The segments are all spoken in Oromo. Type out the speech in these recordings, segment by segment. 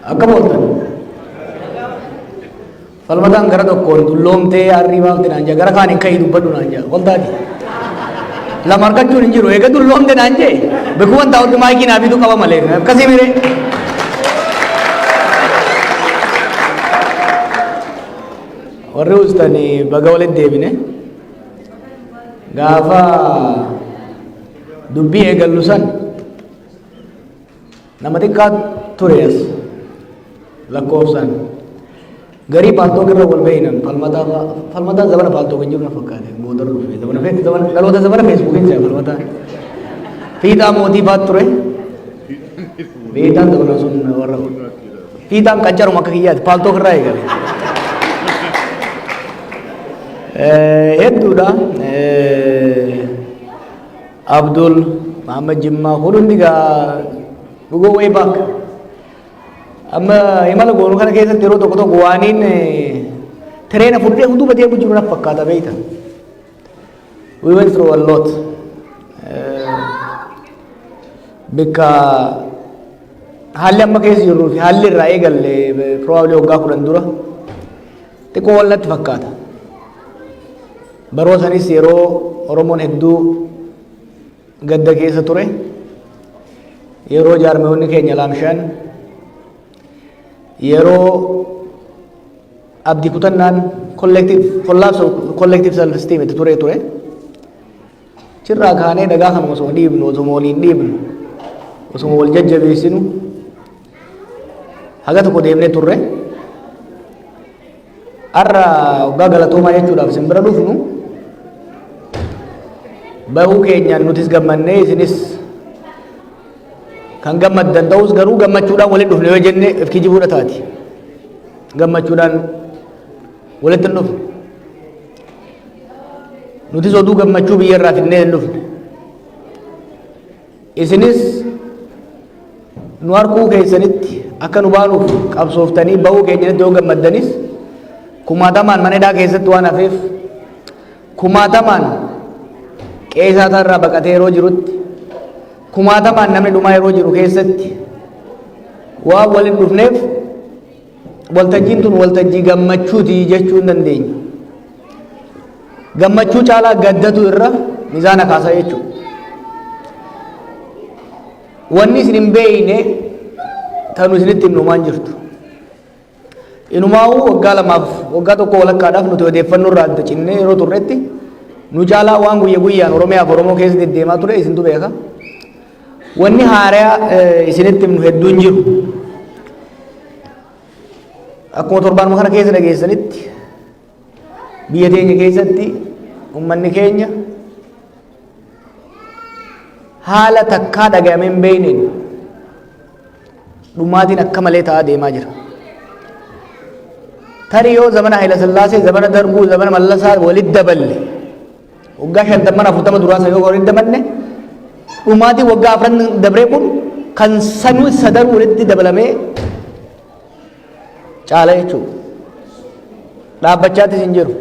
Akkam ooltan? Falmataan gara tokkoon dulloomtee arrii baafte naan jaa, gara kaaniin ka'ii dubbadhu naan jaa. Waltaati. Lama argachuun hin jiru. Eega dulloomte naan jee bikuman taa'utti maayikii naa bituu qaba malee. Akkasii miree. Warri ustani baga walitti deebine. Gaafa dubbii eegallu san nama xiqqaa ture as lakkoofsaan. Garii Paltalk irra wal beeynan, Falmataa fa'a. Falmataan zamana Paltalk hin jiru na fakkaate, boodarra dhufe. Zamana fe zamana dhaloota zamana Facebookiin se'a Falmataan. Fiixaa Mootii fa'aa ture. Fiixaan zamana sun warra Fiixaan qaccaruma akka kiyyaati, Paltalk irraa eegale. Hedduudha. Abdul Muhammad Jimmaa kun hundi gaa we go way back. Amma imala goonu kana keessatti yeroo tokko tokko waaniin tireena fudhee hunduu deemu jiru na fakkaata, beeyta. We went through a lot. Bikka haalli amma keessa jirruu fi haalli irraa eegalle probably waggaa 10 dura xiqqoo wal natti fakkaata. Baroo sanis yeroo Oromoon hedduu gadda keessa ture, yeroo jaarmeewwanni keenya laamshaan, yeroo abdii kutannaan, collective collapse of collective self esteem itti ture ture. Achirraa kaanee dhagaa kana osoo dhiibnu, osoo waliin dhiibnu, osoo wal jajjabeessinu haga tokko deemnee turre. Har'a waggaa galatoomaa jechuudhaaf isin bira dhufnu, bahuu keenyaan nutis gammannee isinis kan gammaddan ta'us, garuu gammachuudhaan walitti dhufne yoo jenne if kijibuudha taati. Gammachuudhaan walitti hin dhufne. Nutis oduu gammachuu biyya irraa fidnee hin dhufne. Isinis nu harkuu keessanitti akka nu baanuuf qabsooftanii bahuu keenyanitti yoo gammaddanis, kumaatamaan mana hidhaa keessatti waan hafeef, kumaatamaan qe'ee isaa irraa baqatee yeroo jirutti, kumaatamaan namni dhumaa yeroo jiru keessatti waan waliin dhufneef, waltajjiin tun waltajjii gammachuuti jechuu hin dandeenya. Gammachuu caalaa gaddatu irra mizaana kaasaa jechuudha. Wanni isin hin beeyne tanu isinitti himnu waan jirtu. Inumaa'uu waggaa 2f waggaa 1 walakkaadhaaf nuti odeeffannoo irraa adda cinnee yeroo turretti, nu caalaa waan guyya guyyaan Oromiyaaf Oromoo keessa deddeemaa ture isintu beeka. Wanni haarayaa isinitti himnu hedduun jiru. Akkuma torbaanuma kana keessa dhageessanitti, biyya teenya keessatti uummanni keenya haala takkaa dhaga'amee hin beekneen dhumaatiin akka malee ta'aa deemaa jira. Tarii yoo zamana Haayila Sillaasee, zamana Darbuu, zamana Mallasaa walitti daballe, waggaa 50 40 duraa sana yoo walitti daballe, dhumaatiin waggaa 4n dabree kun kan sanuu sadanuu walitti dabalamee caala jechuudha. Dhaabbachaattis hin jiru.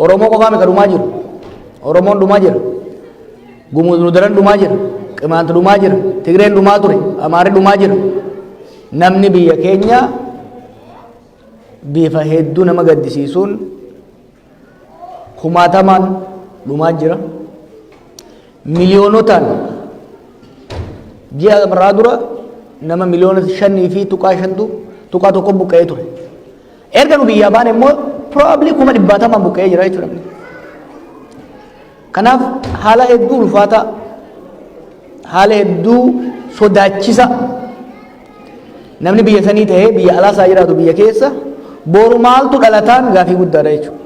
Oromoo qofaa miti dhumaa jiru. Oromoon dhumaa jira. Gumuz nu daran dhumaa jira. Qimaant dhumaa jira. Tigreen dhumaa ture. Amaarri dhumaa jira. Namni biyya keenya bifa hedduu nama gaddisiisuun kumaatamaan dhumaa jira. Miliyoonotaan, ji'a irraa dura nama miliyoona 5 fi tuqaa shantu tuqaa tokko buqqa'ee ture. Erga nu biyyaa baane immoo probably kuma dhibbaatamaan buqqa'ee jira jechuudha. Kanaaf haala hedduu ulfaataa, haala hedduu sodaachisa, namni biyya sanii ta'ee biyya alaasaa jiraatu, biyya keessa boru maaltu dhalataan gaafii guddaadha jechuudha.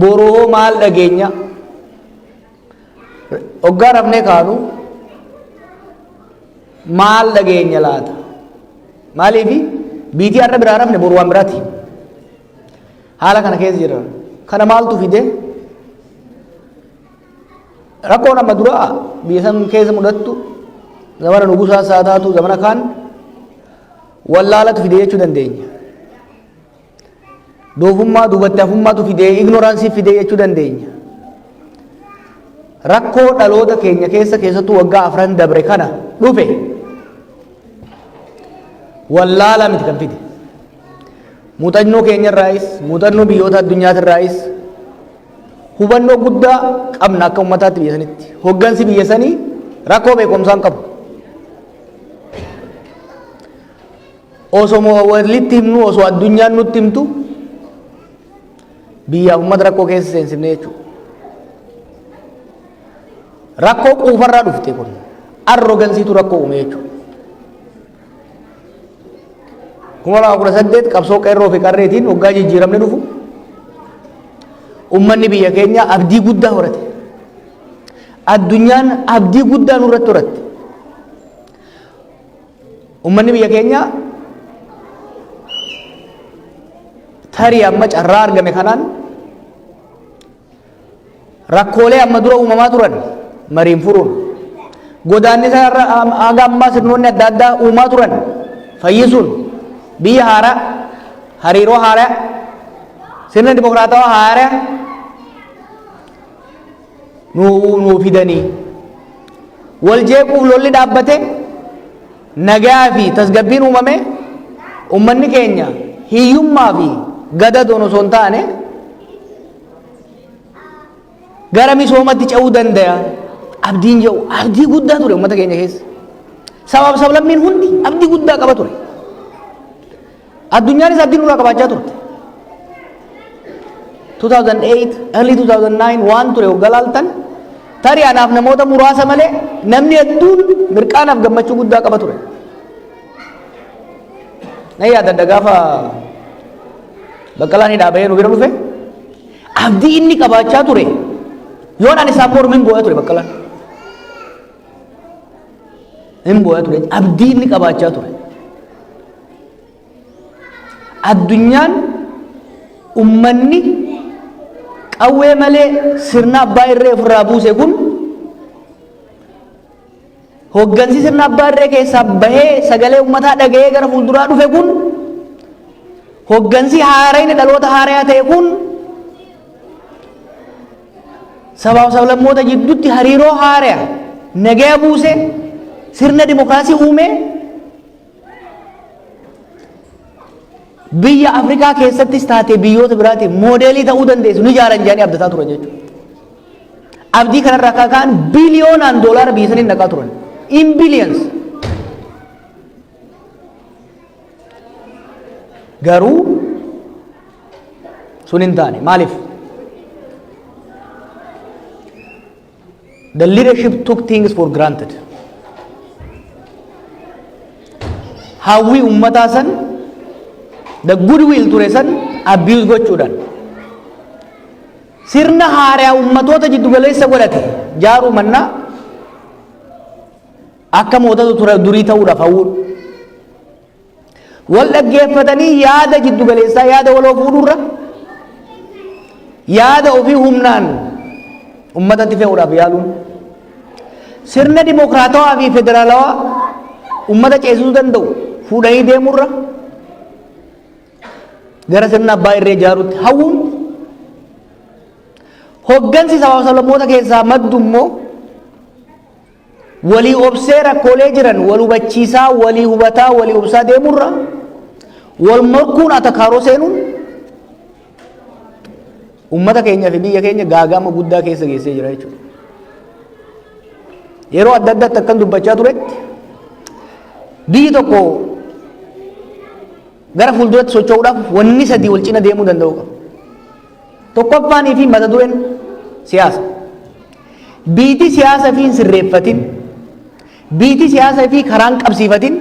Boru hoo maal dhageenya? Hoggaa rafnee kaanu maal dhageenya laata? Maaliifi biitii har'a biraa rafne boru waan biraati. Haala kana keessa jira. Kana maaltu fide? Rakkoon amma duraa biyya san keessa mudattu, zamana nugusaa isaa taatu, zamana kaan wallaalatu fide jechuu dandeenya. Doofummaa, duubatti hafummaatu fide, ignorance fide jechuu dandeenya. Rakkoo dhaloota keenya keessa, keessattuu waggaa 4n dabre kana dhufe. Wallaalaa miti kan fide. Muuxannoo keenyarraayis, muuxannoo biyyoota addunyaatirraayis hubannoo guddaa qabna akka ummataatti biyya sanitti. Hoggansi biyya sanii rakkoo beekumsaa hin qabu. Osoo walitti himnu, osoo addunyaan nutti himtu, biyyaaf ummata rakkoo keessa seensifne jechuudha. Rakkoo quufarraa dhufte kun arroganceitu rakkoo uume jechuudha. 2018 qabsoo qeerroo fi qarreetiin waggaa jijjiiramni dhufu ummanni biyya keenya abdii guddaa horate. Addunyaan abdii guddaa nurratti horatte. Ummanni biyya keenya tarii amma carraa argame kanaan rakkoolee amma dura uumamaa turan mariin furuun, godaannisa haga ammaa sirnoonni adda addaa uumaa turan fayyisuun, biyya haaraa, hariiroo haaraa, sirna dimokiraatawaa haaraa nuu fidanii, wal jeequuf lolli dhaabbate, nagaa fi tasgabbiin uumame, ummanni keenya hiyyummaa fi gadadoon osoo hin taane gara misoomatti ce'uu danda'a abdiin jedhu abdii guddaa ture uummata keenya keessa. Sabaaf sablammiin hundi abdii guddaa qaba ture. Addunyaanis abdii nurraa qabaachaa turte. 2008, early 2009 waan ture hoggaa laaltan, tarii anaaf namoota muraasa malee namni hedduun mirqaanaaf gammachuu guddaa qaba ture. Nan yaadadha, gaafa Baqqalaan hidhaa bahee nu bira dhufe, abdii inni qabaachaa ture, yoon ani isaan mormu hin boo'aa ture Baqqalaan. Hin boo'aa ture abdii inni qabaachaa ture. Addunyaan ummanni qawwee malee sirna abbaa irree ofirraa buuse kun, hoggansi sirna abbaa irree keessaa bahee sagalee ummataa dhaga'ee gara fuulduraa dhufe kun, hoggansi haarayni dhaloota haarayaa ta'e kun sabaaf sablammoota jidduutti hariiroo haaraya nagaya buuse, sirna dimokiraasii uume, biyya Afrikaa keessattis taate biyyoota biraatiin moodeelii ta'uu dandeessu ni ijaaran jedhanii abdataa turan jechuudha. Abdii kanarraa akka ka'an biliyoonaan doolaara biyya saniin naqaa turan. In billions. Garuu sun hin taane. Maaliif? The leadership took things for granted. Hawwii ummataa san, the goodwill ture san abuse gochuudhaan, sirna haaraa ummatoota jiddugaleessa godhate jaaruu mannaa, akka mootota ture durii ta'uudhaaf hawwuun, wal dhaggeeffatanii yaada jiddugaleessaa, yaada waloo fuudhurra, yaada ofii humnaan ummatatti fe'uudhaaf yaaluun, sirna dimokiraatawaa fi federaalawaa ummata ceesisuu danda'u fuudhanii deemurra, gara sirna abbaa irree ijaaruutti hawwuun, hoggansi sabaa sablammoota keessaa maddu immoo walii obsee rakkoolee jiran wal hubachiisaa, walii hubataa, walii obsaa deemurra, wal morkuun atakaaroo seenuun ummata keenya fi biyya keenya gaaga'ama guddaa keessa geessee jira jechuudha. Yeroo adda addaatti akkan dubbachaa turetti, biyyi tokko gara fuulduratti socho'uudhaaf wanni sadii wal cina deemuu danda'u qaba. Tokkoffaanii fi mata dureen siyaasa. Biiti siyaasa fi hin sirreeffatin, biiti siyaasa fi karaan qabsiifatin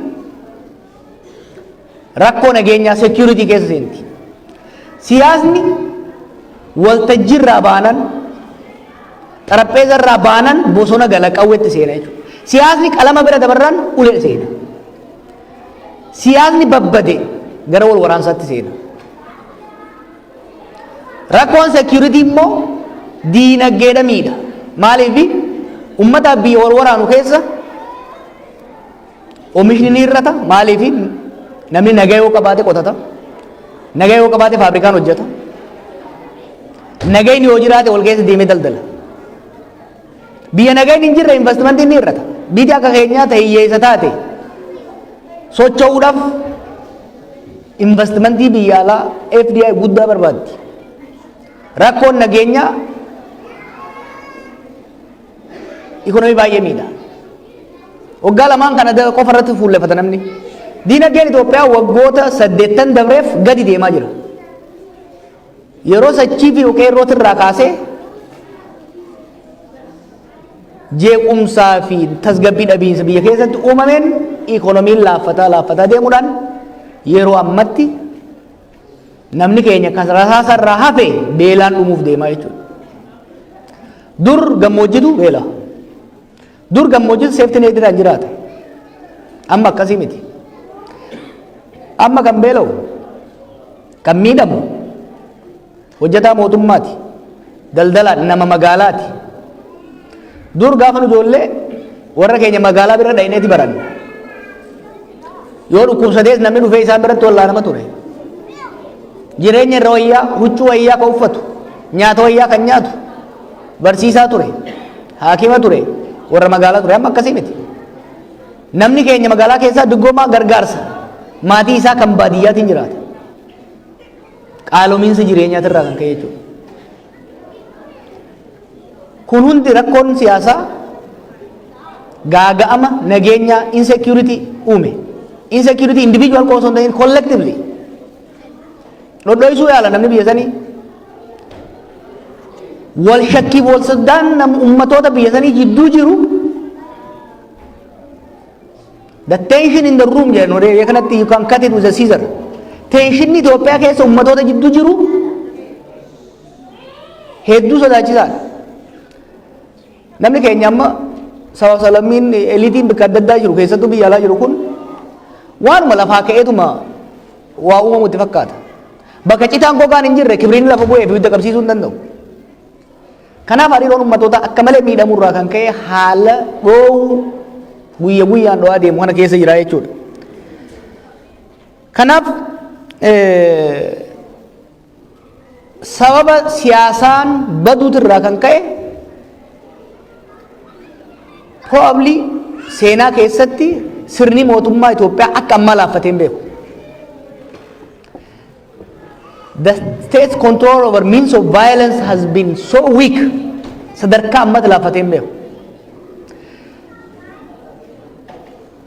rakkoo nageenyaa, security keessa seenti. Siyaasni waltajjiirraa baanan, xarapheeza irraa baanan bosona gala, qawweetti seena jechuudha. Siyaasni qalama bira dabarraan ulee seena. Siyaasni babbade gara wal waraansaatti seena. Rakkoon security immoo diinagdeedha miidha. Maaliif? Uummataaf biyya wal waraanu keessa oomishni ni hir'ata. Maaliif? Namni nagaa yoo qabaate qotata. Nagaa yoo qabaate faabrikaan hojjeta. Nagayni yoo jiraate wal keessa deemee daldala. Biyya nagayni hin jirre investmentiin ni hir'ata. Biyyi akka keenyaa ta'e hiyyeessa taate socho'uudhaaf Investmentii biyya alaa, FDI guddaa barbaaddi. Rakkoon nageenyaa ikonomii baay'ee miidha. Waggaa lamaan kana qofa irratti fuulleffata namni. Diinagdeen Itoophiyaa waggoota 80 dabreef gadi deemaa jira. Yeroo sachii fi qeerrooti irraa kaasee jeequmsaa fi tasgabbii dhabiinsa biyya keessatti uumameen ikonomiin laaffataa laaffataa deemuudhaan yeroo ammatti namni keenya kan rasaasa irraa hafe beelaan dhumuuf deemaa jechuudha. Dur gammoojjitu beela. Dur gammoojjitu safety netiidhaan jiraata. Amma akkasii miti. Amma kan beela'u, kan miidhamu hojjetaa mootummaati. Daldalaa nama magaalaati. Dur gaafa nu ijoollee warra keenya magaalaa bira dha'ineeti baranne. Yoo dhukkubsatees namni dhufee isaan biratti wallaanama ture. Jireenya irra wayyaa, huccuu wayyaa kan uffatu, nyaata wayyaa kan nyaatu, barsiisaa ture, haakima ture, warra magaalaa ture. Amma akkasii miti. Namni keenya magaalaa keessaa duggoomaa gargaarsa maatii isaa kan baadiyyaatiin jiraata. Qaalomiinsa jireenyaatirraa kan ka'e jechuudha. Kun hundi rakkoon siyaasaa gaaga'ama nageenyaa, insecurity uume. Insecurity individual qofa osoo hin ta'in collectively. Dhodhoisuu yaala namni biyya sanii. Wal shakkii wal soddaan ummatoota biyya sanii jidduu jiru, the tension in the room jedhan warri kanatti, you can cut it with a scissor. Tensionni Itoophiyaa keessa ummatoota jidduu jiru hedduu sodaachisaadha. Namni keenya amma saba salammiin eliitiin bakka adda addaa jiru, keessattuu biyya alaa jiru kun, waanuma lafaa ka'eetuma waa uumamu itti fakkaata. Bakka citaan gogaan hin jirre kibriin lafa bu'ee fi ibidda qabsiisuu hin danda'u. Kanaaf hariiroon ummatoota akka malee miidhamurraa kan ka'e haala dhoowwu guyya guyyaan dho'aa deemu kana keessa jira jechuudha. Kanaaf sababa siyaasaan baduutirraa kan ka'e probably seenaa keessatti sirni mootummaa Itoophiyaa akka ammaa laaffatee hin beeku. The state's control over means of violence has been so weak, sadarkaa ammatti laaffatee hin beeku.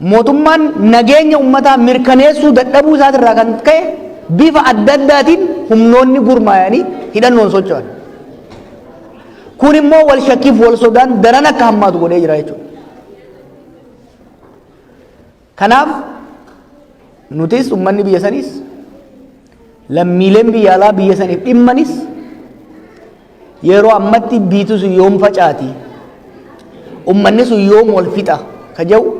Mootummaan nageenya uummataa mirkaneessuu dadhabuu isaatirraa kan ka'e bifa adda addaatiin humnoonni gurmaa'anii hidhannoon socho'an. Kun immoo wal shakkiif wal sodaan daran akka hammaatu godhee jira jechuudha. Kanaaf nutis, uummanni biyya saniis, lammiileen biyya alaa biyya saniif dhimmanis yeroo ammatti biitu sun yoom facaati, uummanni sun yoom wal fixa ka jedhu,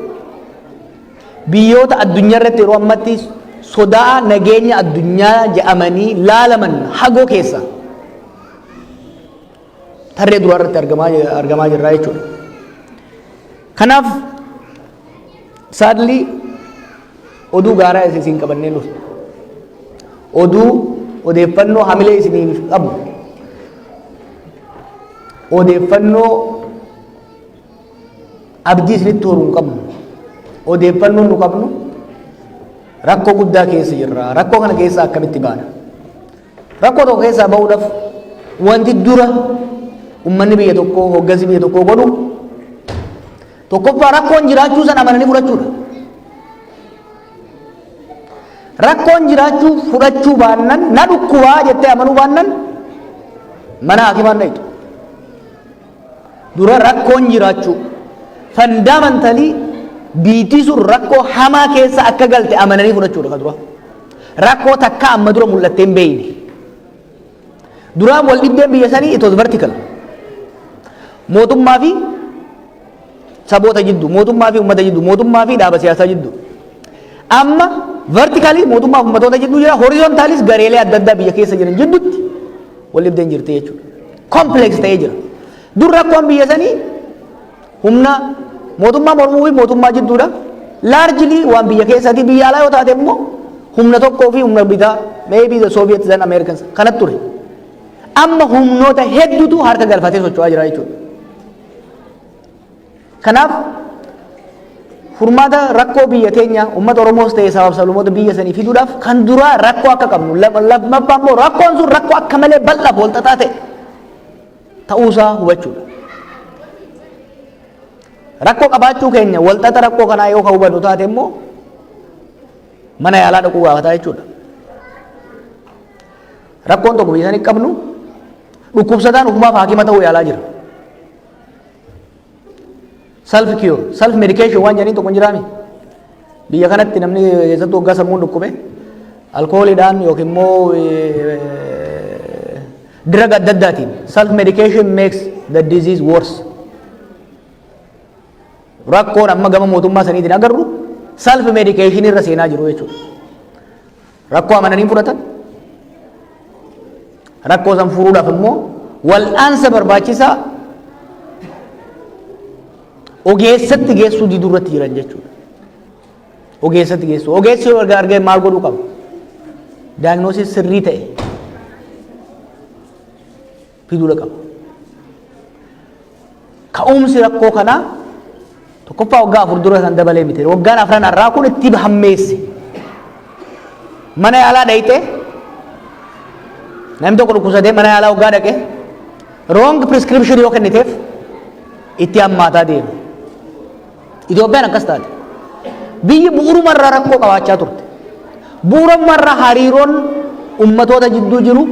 biyyoota addunyaa irratti yeroo ammatti sodaa nageenya addunyaa jedhamanii laalaman hagoo keessa tarree duraa irratti argamaa jirra jechuudha. Kanaaf sadly oduu gaaraa isin qabannee dhufne. Oduu odeeffannoo hamilee isiniif qabu. Odeeffannoo abdii isinitti horuu hin qabnu. Odeeffannoon nu qabnu rakkoo guddaa keessa jirra. Rakkoo kana keessaa akkamitti baana? Rakkoo tokko keessaa bahuudhaaf wanti dura uummanni biyya tokkoo, hoggansi biyya tokkoo godhu, tokkoffaa rakkoon jiraachuu san amananii fudhachuudha. Rakkoon jiraachuu fudhachuu baannan, na dhukkubaa jettee amanuu baannan, mana hakimaan dhayitu. Dura rakkoon jiraachuu, fundamentally biitii sun rakkoo hamaa keessa akka galte amananii fudhachuudha ka dura. Rakkoo takka amma dura mul'attee hin beeyne. Duraan wal dhibdeen biyya sanii it was vertical. Mootummaa fi saboota jiddu, mootummaa fi uummata jiddu, mootummaa fi dhaaba siyaasaa jiddu. Amma vertically mootummaa fi uummatoota jidduu jira, horizontalis gareelee adda addaa biyya keessa jiran jidduutti wal dhibdeen jirti jechuudha. Complex ta'ee jira. Dur rakkoon biyya sanii humna mootummaa mormuu fi mootummaa jidduudha. Largely waan biyya keessaati. Biyya alaa yoo taate immoo humna tokkoo fi humna bitaa, maybe the Soviets and Americans kanatti ture. Amma humnoota hedduutu harka galfatee socho'aa jira jechuudha. Kanaaf Furmaata rakkoo biyya teenya, uummata Oromoos ta'e sabaaf sablammoota biyya sanii fiduudhaaf, kan duraa rakkoo akka qabnu, lammaffaa immoo rakkoon sun rakkoo akka malee bal'aaf walxaxaa ta'e ta'uusaa hubachuudha. Rakkoo qabaachuu keenya, walxaxa rakkoo kanaa yoo ka hubannu taate immoo, mana yaalaa dhaquu gaafataa jechuudha. Rakkoon tokko biyya sanii qabnu, dhukkubsataan ofumaaf haakima ta'uu yaalaa jira. Self cure, self medication waan jedhaniin tokko hin jiraami. Biyya kanatti namni keessattuu waggaa sammuun dhukkube alkooliidhaan yookiin immoo drug adda addaatiin, self medication makes the disease worse. Rakkoon amma gama mootummaa saniitiin agarru self medication irra seenaa jiru jechuudha. Rakkoo amananii fudhatan. Rakkoo san furuudhaaf immoo wal'aansa barbaachisaa ogeessatti geessuu diduu irratti jiran jechuudha. Ogeessatti geessuu. Ogeessi yoo erga argee maal godhuu qaba? Diagnosis sirrii ta'e fiduudha qaba. Ka'umsi rakkoo kanaa tokkoffaa waggaa 4 dura kan dabalee miti. Waggaan afran har'aa kun itti hammeesse. Mana yaalaa dhayxee, namni tokko dhukkubsatee mana yaalaa waggaa dhaqe, wrong prescription yoo kenniteef itti hammaataa deema. Itoophiyaan akkas taate. Biyyi bu'uurumarraa rakkoo qabaachaa turte. Bu'uurumarraa hariiroon ummatoota jidduu jiru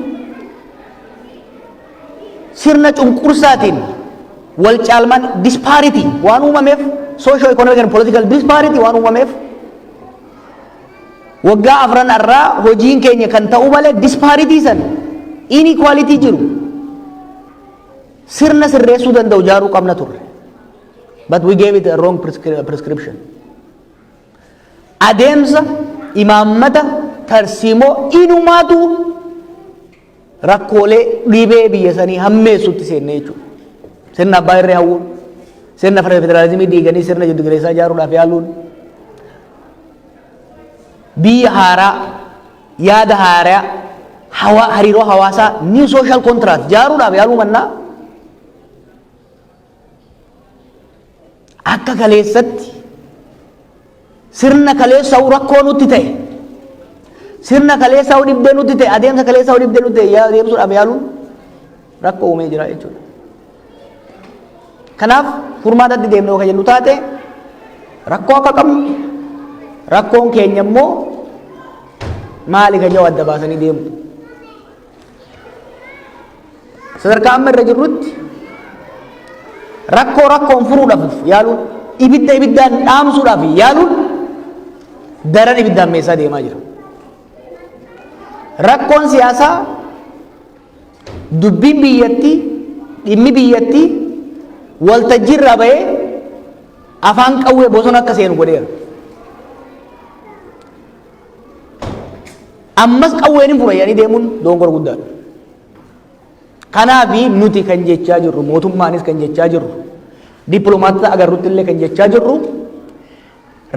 sirna cunqursaatiin wal caalmaan, disparity waan uumameef, socio economic and political disparity waan uumameef, waggaa afran irraa hojiin keenya kan ta'u malee disparity san, inequality jiru sirna sirreessuu danda'u jaaruu qabna turre. But we gave it a wrong prescription. Adeemsa, imaammata, tarsiimoo inumaatu rakkoolee dhibee biyya sanii hammeessutti seenne jechuudha. Sirna abbaa irree hawwuun, sirna federaalizimii diiganii sirna jiddu galeessaa ijaaruudhaaf yaaluun, biyya haaraa, yaada haaraa, hawa hariiroo hawaasaa, new social contract ijaaruudhaaf yaaluu mannaa, akka kaleessatti sirna kaleessa'u rakkoo nutti ta'e, sirna kaleessa'u dhibdee nutti ta'e, adeemsa kaleessa'u dhibdee nutti ta'e adeemsuudhaaf yaaluun rakkoo uumee jira jechuudha. Kanaaf furmaatatti deemnee yoo jennu taate, rakkoo akka qabnu, rakkoon keenya immoo maali kan jedhu adda baasanii deemu. Sadarkaa amma irra jirrutti rakkoo rakkoon furuudhaaf yaaluun, ibidda ibiddaan dhaamsuudhaaf yaaluun daran ibiddaan meeshaa deemaa jira. Rakkoon siyaasaa, dubbiin biyyattii, dhimmi biyyattii waltajjii irraa bahee afaan qawwee bosona akka seenu godheera. Ammas qawween hin fura jedhanii deemuun dogongora guddaadha. Kanaafi nuti kan jechaa jirru, mootummaanis kan jechaa jirru, dippiloomaatota agarrutti illee kan jechaa jirru,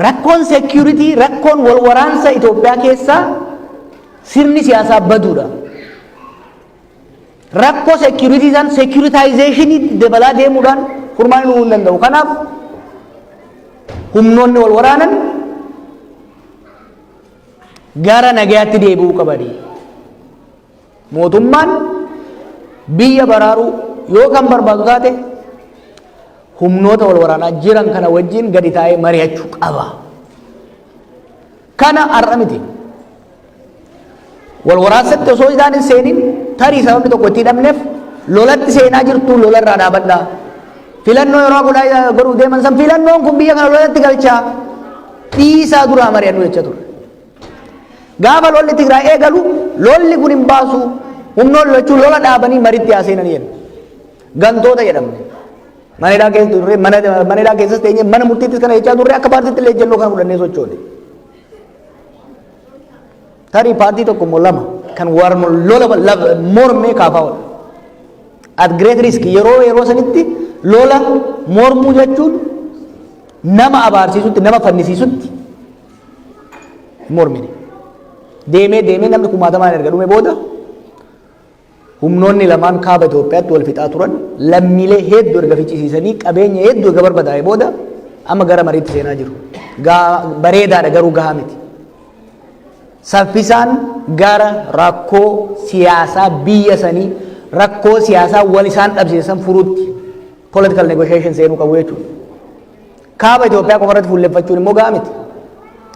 rakkoon security, rakkoon wal waraansa Itoophiyaa keessaa sirni siyaasaa baduudha. Rakkoo security san securitization dabalaa deemuudhaan furmaanni dhufuu hin danda'u. Kanaaf humnoonni wal waraanan gara nagayaatti deebi'uu qabani. Mootummaan biyya baraaruu yoo kan barbaadu taate, humnoota wal waraanaa jiran kana wajjin gadi taa'ee mari'achuu qaba. Kana har'a miti. Wal waraansatti osoo isaan hin seenin, tarii sababni tokko itti hidhamneef, lolatti seenaa jirtu, lolarraa dhaabadhaa. Filannoo yeroo godhaa godhuuf deeman san, filannoon kun biyya kana lolatti galchaa, dhiisaa, duraa mari'annu jecha ture. Gaafa lolli Tigraay eegalu, lolli kun hin baasu, humnoonni lachuu lola dhaabanii maritti haa seenanii jenna. Gantoota jedhamne. Mana hidhaa keessa turre, mana hidhaa keessas teenye, mana murtiittis kana jechaa turre, akka paartiitti illee ejjennoo kana fudhannee sochoone. Tarii paartii tokko immoo lama kan warma lola mormee kaafaa oole. At great risk, yeroo yeroo sanitti lola mormuu jechuun nama abaarsiisutti, nama fannisiisutti mormine. Deemee deemee namni kumaatamaan erga dhume booda, humnoonni lamaan kaaba Itoophiyaatti wal fixaa turan lammiilee hedduu erga ficcisiisanii, qabeenya hedduu erga barbadaa'e booda, amma gara mariitti seenaa jiru. Bareedaadha, garuu gahaa miti. Saffisaan gara rakkoo siyaasaa biyya sanii, rakkoo siyaasaa wal isaan dhabsiisan furuutti, political negotiation seenuu qabu jechuudha. Kaaba Itoophiyaa qofa irratti fuulleffachuun immoo gahaa miti.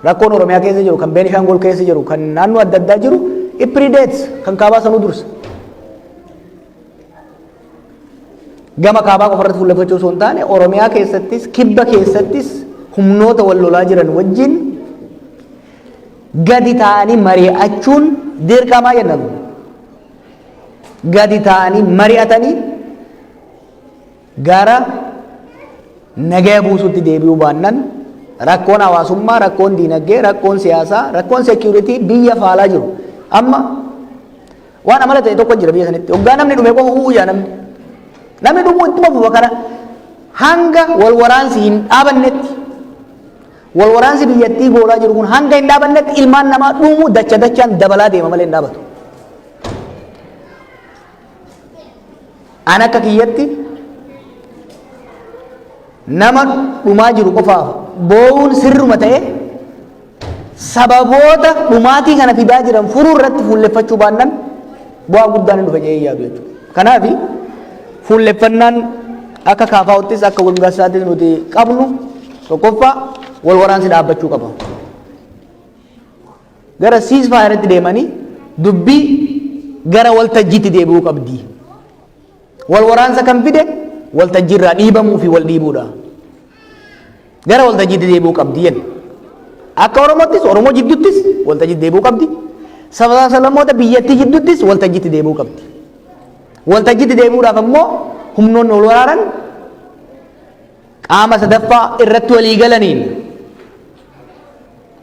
Rakkoon Oromiyaa keessa jiru, kan Beenishaangul keessa jiru, kan naannoo adda addaa jiru, it predates kan kaabaa sanuu dursa. Gama kaabaa qofa irratti fuulleffachuu osoo hin taane, Oromiyaa keessattis, kibba keessattis humnoota wal lolaa jiran wajjin gadi ta'anii mari'achuun dirqamaa jenna. Gadi ta'anii mari'atanii gara nagaya buusutti deebi'uu baannan, rakkoon hawaasummaa, rakkoon diinagdee, rakkoon siyaasaa, rakkoon security biyya faalaa jiru. Amma waan amala ta'e tokko jira biyya sanitti. Hoggaa namni dhume qofa u'uu jaa namni. Namni dhumuu ittuma fufa. Kana hanga wal waraansi hin dhaabannetti, wal waraansi biyyattii goolaa jiru kun hanga hin dhaabannetti, ilmaan namaa dhumuu dacha dachaan dabalaa deema malee hin dhaabatu. An akka kiyyatti nama dhumaa jiru qofaaf boo'uun sirruma ta'e, sababoota dhumaatii kana fidaa jiran furuu irratti fuulleffachuu baannan bu'aa guddaan hin dhufe jedhee yaadu jechuudha. Kanaaf fuulleffannaan akka kaafaa'uttis akka walgasaattis nuti qabnu, tokkoffaa, wal waraansi dhaabbachuu qaba. Gara ceasefire deemanii dubbii gara waltajjiitti deebi'uu qabdi. Wal waraansa kan fide waltajjiirraa dhiibamuu fi wal dhiibuudha. Gara waltajjiitti deebi'uu qabdi jenna. Akka Oromottis, Oromoo jidduuttis waltajjiitti deebi'uu qabdi. Saba sablammoota biyyattii jidduuttis waltajjiitti deebi'uu qabdi. Waltajjiitti deebi'uudhaaf ammoo humnoonni wal waraanan qaama sadaffaa irratti walii galaniin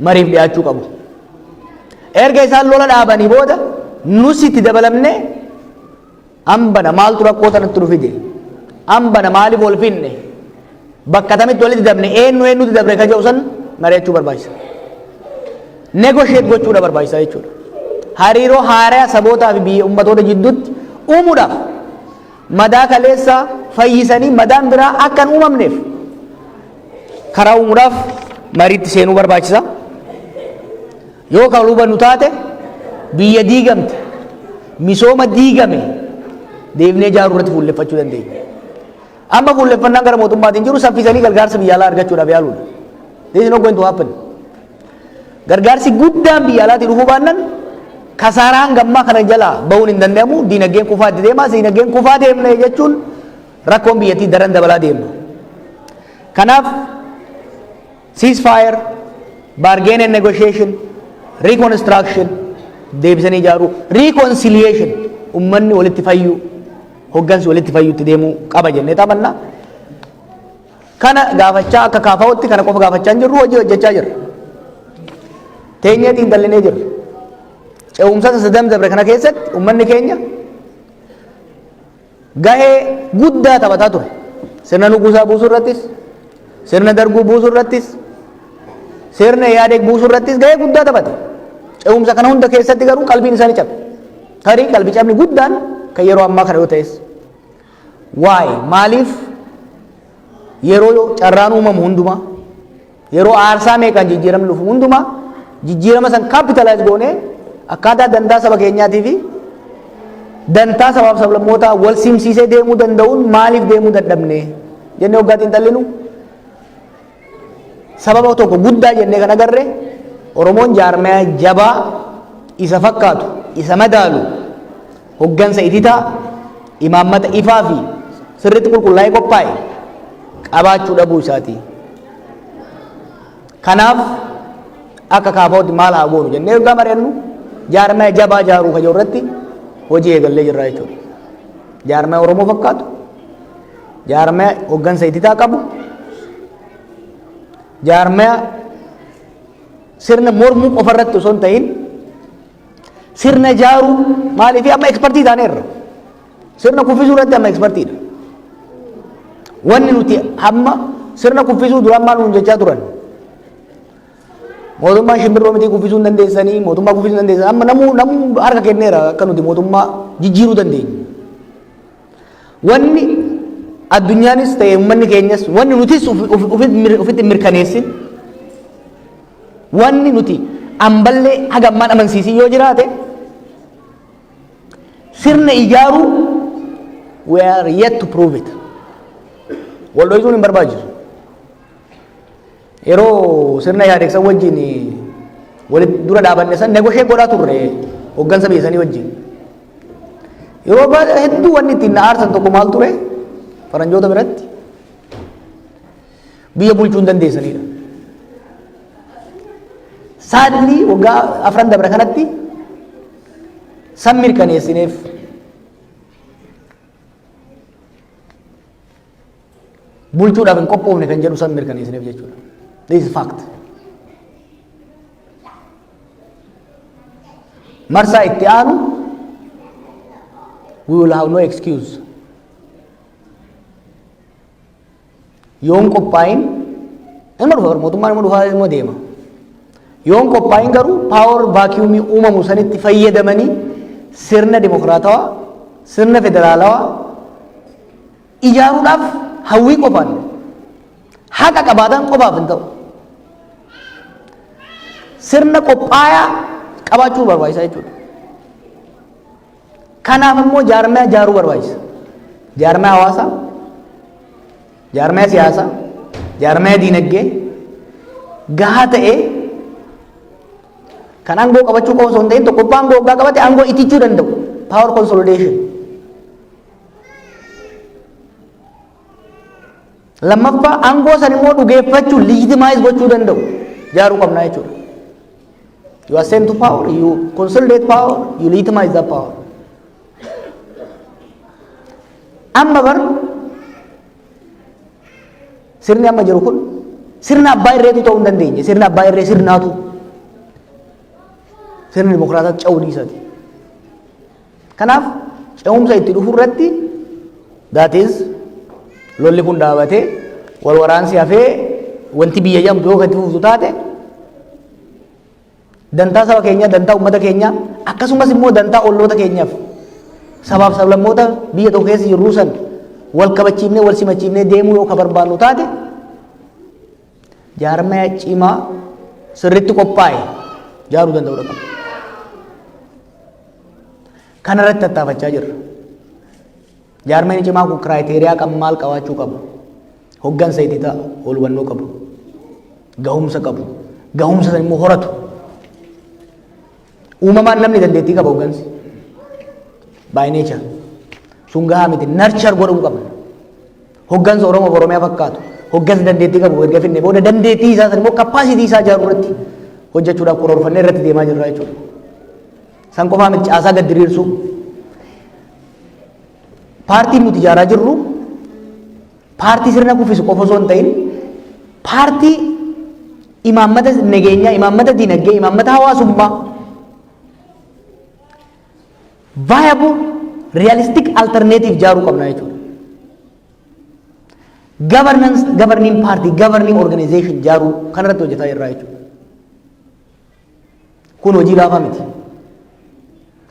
mariif dhiyaachuu qabu. Erga isaan lola dhaabanii booda nus itti dabalamnee, hambana maaltu rakkoo tanatti nu fide, hambana maaliif wal finne, bakka tamitti walitti dabne, eenyu eenyutti dabre ka jedhu san mari'achuu barbaachisa. Negotiate gochuudha barbaachisa jechuudha. Hariiroo haaraa sabootaa fi biyya ummatoota jidduutti uumuudhaaf, madaa kaleessaa fayyisanii madaan biraa akka hin uumamneef karaa uumuudhaaf mariitti seenuu barbaachisa. Yoo kan hubannu taate, biyya diigamte, misooma diigame deebinee ijaaruu irratti fuulleffachuu dandeenya. Amma fuulleffannaan gara mootummaatiin jiru saffisanii gargaarsa biyya alaa argachuudhaaf yaaluudha. This is not going to happen. Gargaarsi guddaan biyya alaatii dhufuu baannan kasaaraan gammaa kana jalaa bahuun hin danda'amu. Diinagdeen kufaa itti deema. Diinagdeen kufaa deemne jechuun rakkoon biyyattii daran dabalaa deema. Kanaaf ceasefire, bargain and negotiation, reconstruction, deebisanii ijaaruu, reconciliation, ummanni walitti fayyuu, hoggansi walitti fayyuutti deemuu qaba jennee taphanna. Kana gaafachaa akka kaafaa'utti kana qofa gaafachaa hin jirru, hojii hojjechaa jirra. Teenyee xiinxallinee jirra. Ce'umsa sadan dabre kana keessatti ummanni keenya gahee guddaa taphataa ture. Sirna Nugusaa buusuu irrattis, sirna Darguu buusuu irrattis, sirna Ihaadeeg buusuu irrattis gahee guddaa taphate. Ce'umsa kana hunda keessatti garuu qalbiin isaanii cabe. Tarii qalbii cabni guddaan kan yeroo ammaa kana yoo ta'es. Waa'ee maaliif yeroo carraan uumamu hundumaa, yeroo aarsaa meeqaan jijjiiramni dhufu hundumaa, jijjiirama san capitalize goonee akkaataa dantaa saba keenyaatii fi dantaa sabaaf sablammootaa wal simsiisee deemuu danda'uun maaliif deemuu dadhabne jennee waggaa xiinxallinu, sababa tokko guddaa jennee kan agarre Oromoon jaarmaya jabaa isa fakkaatu, isa madaalu, hoggansa ititaa, imaammata ifaa fi sirriitti qulqullaa'ee qophaa'e qabaachuu dhabuu isaati. Kanaaf akka kaafaa'utti maal haa goonu jennee waggaa mari'annu, jaarmaya jabaa jaaruu kan irratti hojii eegallee jirra jechuudha. Jaarmaya Oromoo fakkaatu, jaarmaya hoggansa ititaa qabu, jaarmaya sirna mormuu qofa irratti osoo hin ta'in sirna jaaruu. Maaliif amma expertii taaneerra. Sirna kuffisuu irratti amma expertiidha. Wanni nuti hamma sirna kuffisuu duraan maal nuun jechaa turan? Mootummaa shimbirroo miti, kuffisuu hin dandeessanii, mootummaa kuffisuu hin dandeessan. Amma namuu harka kenneera akka nuti mootummaa jijjiiruu dandeenyu. Wanni addunyaanis ta'e uummanni keenyas, wanni nutis ofitti mirkaneessin Wanni nuti amballee haga ammaan amansiisin yoo jiraate, sirna ijaaruu we are yet to prove it. Wal dhoysuun hin barbaachisu. Yeroo sirna yaadeksan wajjin walitti dura dhaabanne san negotiate godhaa turre hoggansa biyya sanii wajjin. Yeroo baay'ee hedduu wanni ittiin na aarsan tokko maal ture? Faranjoota biratti biyya bulchuu hin dandeessanidha. Sadly, waggaa 4 dabre kanatti san mirkaneessineef. Bulchuudhaaf hin qophoofne kan jedhu san mirkaneessineef jechuudha. This is fact. Marsaa itti aanu we will have no excuse. Yoon qophaa'in ilma dhufa, mootummaan ilma dhufaa ilma deema. Yoon qophaa'in garuu power vacuumii uumamu sanitti fayyadamanii sirna dimokiraatawaa, sirna federaalawaa ijaaruudhaaf hawwii qofaan haqa qabaatan qofaaf hin ta'u. Sirna qophaayaa qabaachuu barbaachisa jechuudha. Kanaaf immoo jaarmaya ijaaruu barbaachisa. Jaarmaya hawaasaa, jaarmaya siyaasaa, jaarmaya diinagdee gahaa ta'ee kan aangoo qabachuu qofa osoo hin ta'in, tokkoffaa aangoo waggaa qabate aangoo itichuu danda'u, power consolidation. Lammaffaa, aangoo san immoo dhugeeffachuu, legitimize gochuu danda'u ijaaruu qabnaa jechuudha. You ascend to power, you consolidate power, you legitimize that power. Amma bar sirni amma jiru kun sirna abbaa irreetu ta'uu hin dandeenye. Sirna abbaa irree sirnaatu sirna dimokiraataa ce'uu dhiisati. Kanaaf ce'umsa itti dhufu irratti, that is, lolli kun dhaabatee, wal waraansi hafee, wanti biyya jedhamtu yoo itti fuftu taate, dantaa saba keenyaa, dantaa uummata keenyaa, akkasumas immoo dantaa olloota keenyaaf sabaaf sablammoota biyya tokko keessa jirruu san wal kabachiifnee, wal simachiifnee deemuu yoo ka barbaannu taate, jaarmaya cimaa sirritti qophaa'e jaaruu danda'uu qaba. Kana irratti tattaafachaa jirra. Jaarmayni cimaa kun criteria qab maal qabaachuu qaba? Hoggansa itti ta'a, ol hubannoo qabu, gahumsa qabu, gahumsa san immoo horatu. Uumamaan namni dandeettii qaba hoggansi. By nature. Sun gahaa miti, nurture godhuu qabna. Hoggansa Oromoo fi Oromiyaa fakkaatu. Hoggansa dandeettii qabu erga finne booda, dandeettii isaa san immoo capacity isaa ijaaruu irratti hojjechuudhaaf karoorfannee irratti deemaa jirra jechuudha. San qofaa miti, caasaa gad diriirsuu. Paartiin nuti ijaaraa jirru paartii sirna kuffisu qofa osoo hin ta'in, paartii imaammata nageenyaa, imaammata dinagdee, imaammata hawaasummaa viable realistic alternative ijaaruu qabna jechuudha. Governance, governing party, governing organization ijaaruu kanarratti hojjetaa jirra jechuudha. Kun hojii laafaa miti.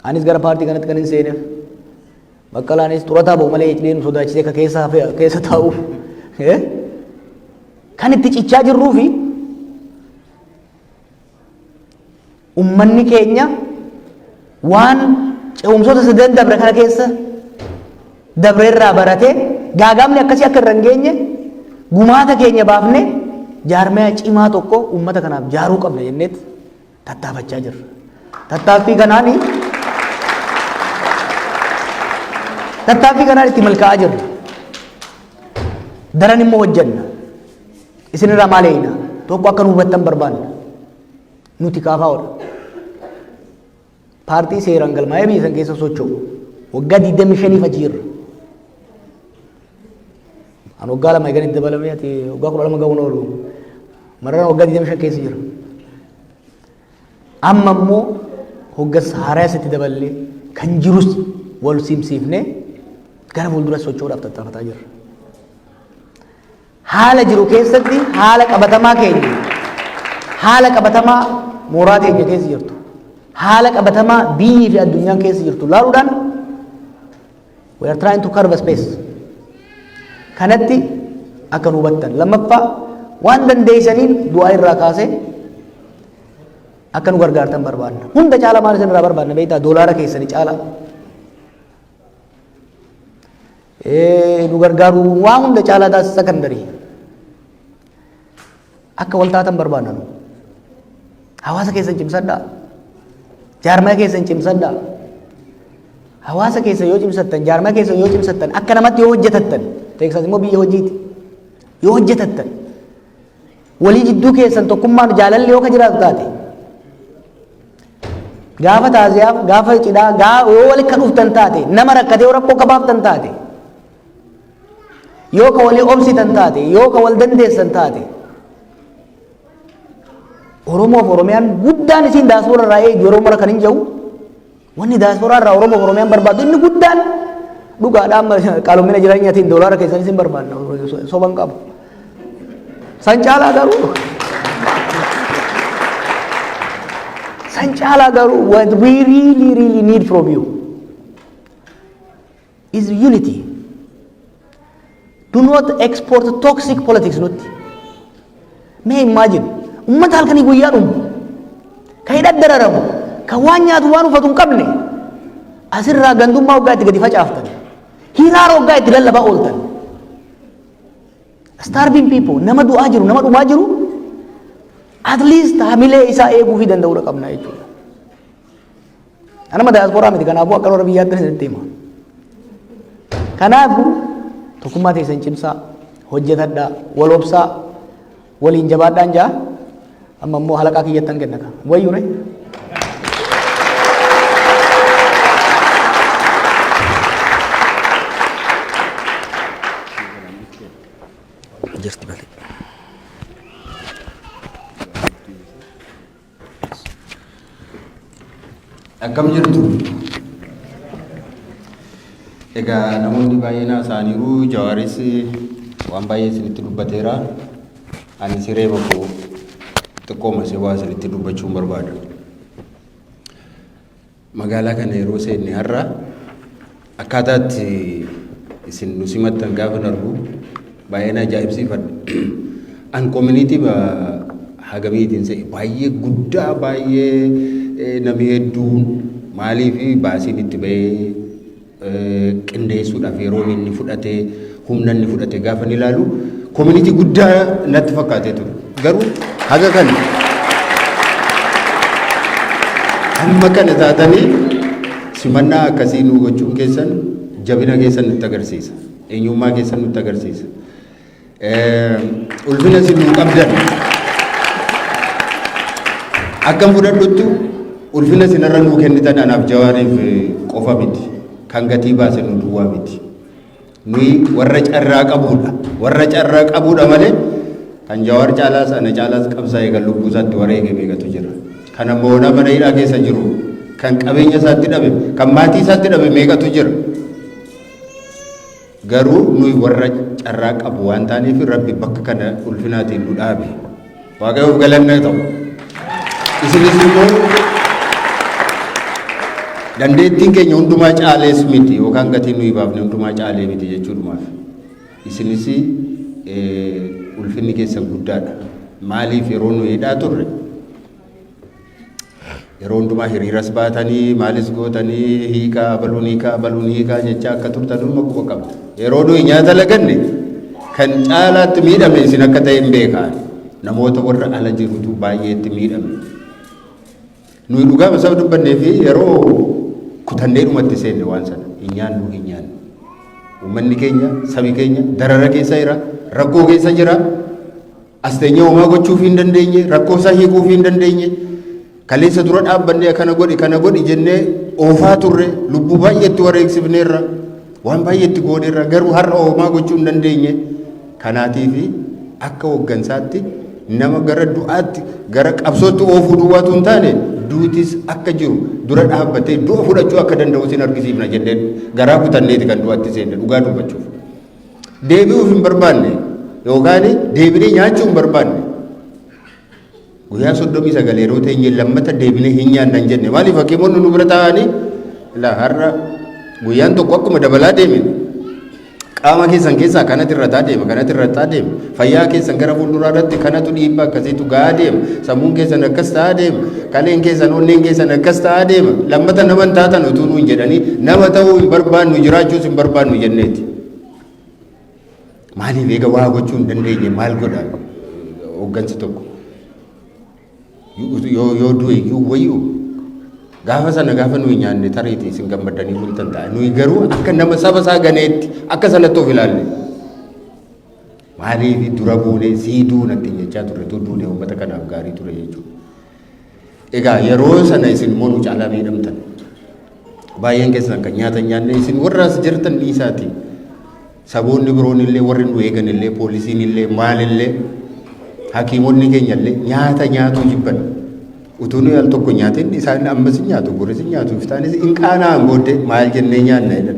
Anis gara paartii kanatti kan hin seeneef, Baqqalaanis xurataa ba'u malee icilee nu sodaachisee akka keessa hafe keessa taa'uuf kan itti cichaa jirruu fi ummanni keenya waan ce'umsoota sadan dabre kana keessa dabreerraa baratee gaagaamni akkasii akka irra hin geenye gumaata keenya baafne jaarmaya cimaa tokko ummata kanaaf jaaruu qabna jenneet tattaafachaa jirra. Tattaaffii kanaan itti milkaa'aa jirra. Daran immoo hojjenna. Isinirraa maal eeyna? Tokko akka nu hubattan barbaanna. Nuti kaafaa'oodha. Paartii seeraan galmaa'ee biyya san keessa socho'u. Waggaa 25f achi jirra. An waggaa 2 eegan itti dabalamee, ati waggaa 12 ga'uun oolu. Mararaan waggaa 25 keessa jira. Amma immoo hoggansa haaraa asitti daballee, kan jirus wal simsiifnee gara fuuldura socho'uudhaaf tattaafataa jirra. Haala jiru keessatti, haala qabatamaa keenya, haala qabatamaa mooraa keenya keessa jirtu, haala qabatamaa biyyii fi addunyaan keessa jirtu laaluudhaan we are trying to carve a space. Kanatti akka nu hubattan. Lammaffaa, waan dandeessaniin du'aa irraa kaasee Akka nu gargaartan barbaanna. Hunda caala maal isin irraa barbaanna beektaa? Doolaara keessanii caala. Nu gargaaru waan hunda caalaa taasisa secondary. Akka wal taatan barbaanna nu. Hawaasa keessan cimsadhaa. Jaarmaya keessan cimsadhaa. Hawaasa keessan yoo cimsattan, jaarmaya keessan yoo cimsattan, akka namatti yoo hojjetattan, Teeksaas immoo biyya hojiiti. Yoo hojjetattan, walii jidduu keessan tokkummaan jaalalli yoo ka jiraatu taate, gaafa taaziyaaf, gaafa cidhaa, yoo walitti ka dhuftan taate, nama rakkatee yoo rakkoo ka baaftan taate, yoo ka walii obsitan taate, yoo ka wal dandeessan taate, Oromoof Oromiyaan guddaan isiin daaspooraa irraa eegdu yeroo mara kan hin jiru, wanni daaspooraa irraa Oromoof Oromiyaan barbaaddu inni guddaan dhugaadhaan qaalomina jireenyaatiin doolaara keessan isin barbaadna, soban qabu. San caalaa garuu what we really really need from you is unity. Do not export toxic politics nutti. Mee imagine, ummata halkanii guyyaa dhumu, ka hidha dararamu, ka waan nyaatu waan uffatu hin qabne, asirraa gandummaa waggaa itti gadi facaaftan, hiraara waggaa itti lallabaa ooltan. Starving people, nama du'aa jiru, nama dhumaa jiru, at least hamilee isaa eeguu fi danda'uudha qabna jechuudha. Anama daasporaa miti, kanaafuu akka warra biyyaatti isinitti hima. Kanaafuu tokkummaa teessan cimsaa, hojjetadhaa, wal obsaa, waliin jabaadhaan jaa. Amma immoo halaqaa kiyyattan kenna ka. Wayyure. Jirti malee. Akkam jirtu? Egaa namoonni baay'een haasa'aniiru. Jawaaris waan baay'ee isinitti dubbateera. Ani siree bakko xiqqooma isee waa isinitti dubbachuun barbaada. Magaalaa kana yeroo seenne har'a akkaataa itti isin nu simattan gaafa argu baay'een ajaa'ibsiifadha. An community hagamiitiin se'e baay'ee guddaa, baay'ee namni hedduun, maaliif baasiin itti ba'ee qindeessuudhaaf yeroo inni fudhate, humna inni fudhate gaafa inni ilaalu, community guddaa natti fakkaatee ture. Garuu haga kana hamma kana taatanii simannaa akkasii nu gochuun keessan jabina keessan nutti agarsiisa. Eenyummaa keessan nutti agarsiisa. Ulfina isin nuu qabdan akkam fudhadhuttu, ulfina isinirra nuu kennitan anaaf Jawaariif qofa miti. Kan gatii baase nu duwwaa miti. Nuyi warra carraa qabuudha. Warra carraa qabuudha malee kan Jawaar caalaas ana caalaas qabsaa'e, kan lubbuu isaatti wareege meeqatu jira. Kan ammoo onaa mana hidhaa keessa jiru, kan qabeenya isaatti dhabe, kan maatii isaatti dhabe meeqatu jira. Garuu nuyi warra carraa qabu waan taaneef Rabbi bakka kana ulfinaatiin nu dhaabe. Waaqayyoof galanna ta'u. Isinis immoo dandeettiin keenya hundumaa caalees miti yookaan gatiin nuyi baafne hundumaa caalee miti jechuudhumaaf. Isinis ulfinni keessan guddaadha. Maaliif, yeroo nuyi hidhaa turre yeroo hundumaa hiriiras baatanii, maalis gootanii, hiikaa abaluun, hiikaa abaluun, hiikaa jechaa akka turtan dhuma quba qabna. Yeroo nuyi nyaata laganne kan caalaatti miidhame isin akka ta'e hin beekaa. Namoota warra ala jirutu baay'eetti miidhame. Nuyi dhugaa isaa dubbannee fi yeroo kutannee dhumatti seenne waan sana hin nyaannu, hin nyaannu. Uummanni keenya, sabi keenya darara keessa jira, rakkoo keessa jira. As teenyee homaa gochuuf hin dandeenye, rakkoo isaa hiikuuf hin dandeenye. Kaleessa dura dhaabbannee kana godhi, kana godhi jennee oofaa turre, lubbuu baay'eetti wareegsifneerra, waan baay'eetti gooneerra, garuu har'a homaa gochuu hin dandeenye. Kanaatiifi akka hooggansaatti nama gara du'aatti, gara qabsootti oofuu duwwaatu hin taane, duutis akka jiru dura dhaabbatee du'a fudhachuu akka danda'u sin argisiifna jennee garaa kutanneeti kan du'aatti seenne dhugaa dubbachuuf. Deebi'uuf hin barbaanne yookaan deebinee nyaachuu hin barbaanne. Guyyaa 39 yeroo teenye lammata deebinee hin nyaanna hin jenne. Maaliif, hakiimonni nu bira taa'anii, ilaa har'a guyyaan tokko akkuma dabalaa deeme Qaama keessan keessaa kanatu irrataa deema, kanatu irrataa deema. Fayyaa keessan gara fuulduraa irratti kanatu dhiibbaa akkasiitu gahaa deema. Sammuun keessan akkas ta'aa deema. Kaleen keessan, onneen keessan akkas ta'aa deema. Lammata nama hin taatan utuu nuun jedhanii nama ta'uu hin barbaannu, jiraachuus hin barbaannu jenneeti. Maaliif eega waa gochuu hin dandeenye maal godha hooggansi tokko? Yoo du'e iyyuu wayyuu gaafa sana gaafa nuyi nyaanne tariitii isin gammaddanii bultan ta'a. Nuyi garuu akka nama saba isaa ganeetti akka sanatti of ilaalle. Maaliif dura buunee sii duunatti jechaa turre tu duune uummata kanaaf gaarii ture jechuudha. Egaa yeroo sana isin immoo nu caalaa miidhamtan. Baay'een keessan kan nyaata hin nyaanne isin warra as jirtan dhiisaati. Saboonni biroon illee warri nu eegan illee poolisiin illee maal illee hakiimonni keenya illee nyaata nyaatuu jibban. Utuu nuyi al tokko nyaatin isaan ammas hin nyaatu boris hin nyaatu iftaanis hin qaana'an booddee maal jennee nyaanna jedhan.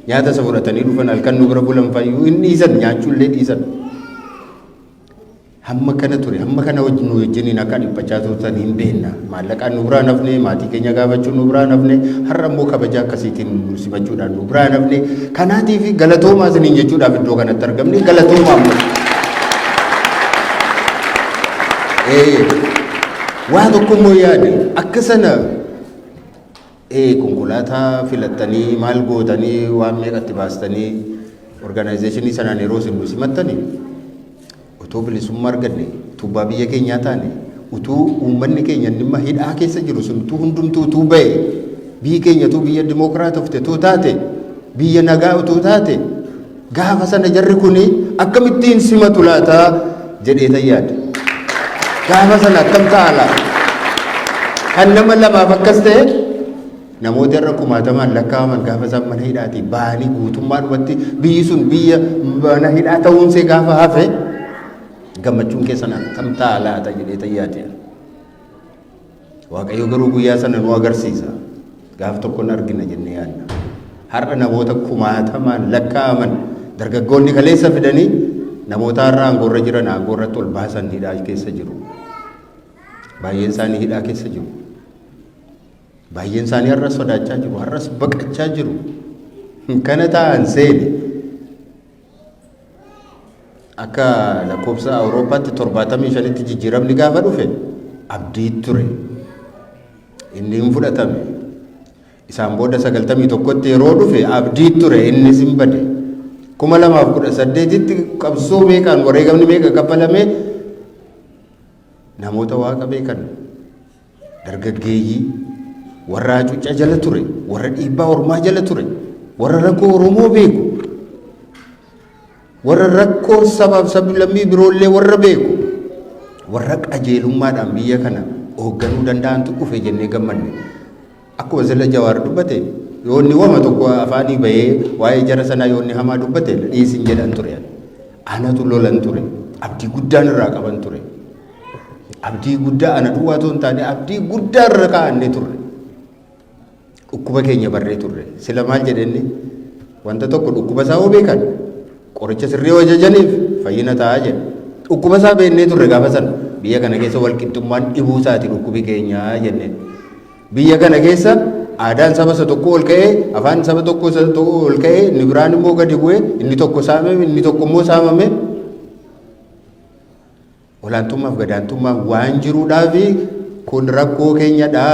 Nyaata isa fudhatanii dhufan halkan nu bira bulan fayyuu hin dhiisan nyaachuu illee dhiisan. Hamma kana ture, hamma kana nu wajjiniin akka dhiphachaa turtan hin beekna. Maallaqaan nu biraa hafne, maatii keenya gaafachuun nu biraa hafne, har'a immoo kabaja akkasiitiin nu simachuudhaan nu biraa hafne. Kanaatiif galatoomaa isiniin jechuudhaaf iddoo kanatti argamne galatoomaa ammas. Waa tokko immoo yaade akka sana konkolaataa filattanii maal gootanii waan meeqatti baastanii organization sanaan yeroo isin nu simattanii otoo bilisummaa arganne, utuu abbaa biyya keenyaa taane, utuu uummanni keenya dhimma hidhaa keessa jiru sun utuu hundumtuu utuu ba'e, biyyi keenya utuu biyya dimookiraatofte utuu taate, biyya nagaa utuu taate, gaafa sana jarri kuni akkamittiin simatu laata jedhee tan yaade. Gaafa sana akkam ta'a laata? Kan nama lamaaf akkas ta'e namoota irra kumaatamaan lakkaa'aman gaafa isaan mana hidhaatii ba'anii guutummaadhumatti biyyi sun biyya mana hidhaa ta'uunsee gaafa hafe gammachuun keessan akkam ta'a laata jedhee tan yaade. Waaqayyo garuu guyyaa sana nu agarsiisa. Gaaf tokko hin argina jennee yaadna. Har'a namoota kumaatamaan lakkaa'aman dargaggoonni kaleessa fidanii namoota har'a aangoorra jiran aangoorratti ol baasan hidhaa keessa jiru. Baay'een isaanii hidhaa keessa jiru. Baay'een isaanii har'as sodaachaa jiru, har'as baqachaa jiru. Kana ta'an seene akka lakkoofsa Awurooppaatti 75tti jijjiiramni gaafa dhufe abdii ture. Inni hin fudhatame. Isaan booda 91tti yeroo dhufe abdii ture innis hin bade. 2018tti qabsoo meeqaan wareegamni meeqa kaffalamee namoota waaqa beekan dargaggeeyyii warra hacuuccaa jala ture, warra dhiibbaa ormaa jala ture, warra rakkoo Oromoo beeku, warra rakkoo sabaaf sablammii biroollee warra beeku, warra qajeelummaadhaan biyya kana hoogganuu danda'antu dhufe jennee gammanne. Akkuma sila Jawaar dubbate yoo inni wama tokko afaanii bahee waa'ee jara sanaa yoo inni hamaa dubbate dhiisin jedhan ture. Anatu lolan ture. Abdii guddaan irraa qaban ture. Abdii guddaa ana duwwaa otoo hin taane abdii guddaa irra kaa'annee turre. Dhukkuba keenya barree turre. Sila maal jedhenne wanta tokko dhukkuba isaa hoo beekan qoricha sirrii yoo ajajaniif fayyina ta'a jedhe. Dhukkuba isaa beeknee turre gaafa sana biyya kana keessa wal qixxummaan dhibuu isaati dhukkubi keenyaa jenneen. Biyya kana keessa aadaan saba isa tokko ol ka'ee afaan saba tokko isa tokko ol ka'ee inni biraan immoo gadi bu'ee inni tokko saamame inni tokko immoo saamame Olaantummaaf gadaantummaan waan jiruudhaaf kun rakkoo keenyadha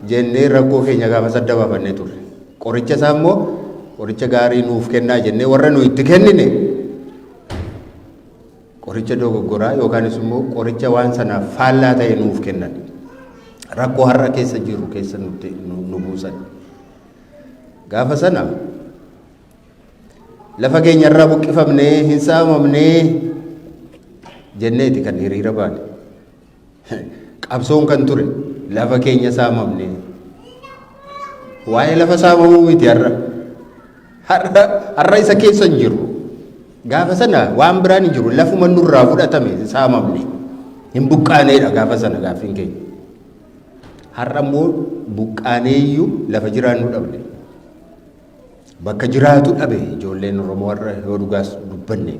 jennee rakkoo keenya gaafa sadda baafannee turre. Qoricha isaa immoo qoricha gaarii nuuf kennaa jennee warra nu itti kennine qoricha dogoggoraa yookaanis immoo qoricha waan sanaaf faallaa ta'e nuuf kennan. Rakkoo har'a keessa jirru keessa nu buusan. Gaafa sana Lafa keenya irraa buqqifamnee hin saamamnee jenneeti kan hiriira baane. Qabsoon kan ture lafa keenya saamamnee. Waa'ee lafa saamamuu miti har'a. Har'a isa keessa hin jiru. Gaafa sana waan biraan hin jiru lafuma nurraa fudhatame saamamne. Hin buqqaaneedha gaafa sana gaaffiin keenya. Har'a immoo buqqaaneeyyuu lafa jiraannu dhabne. Bakka jiraatu dhabe ijoolleen Oromoo har'a yoo dhugaas dubbanne.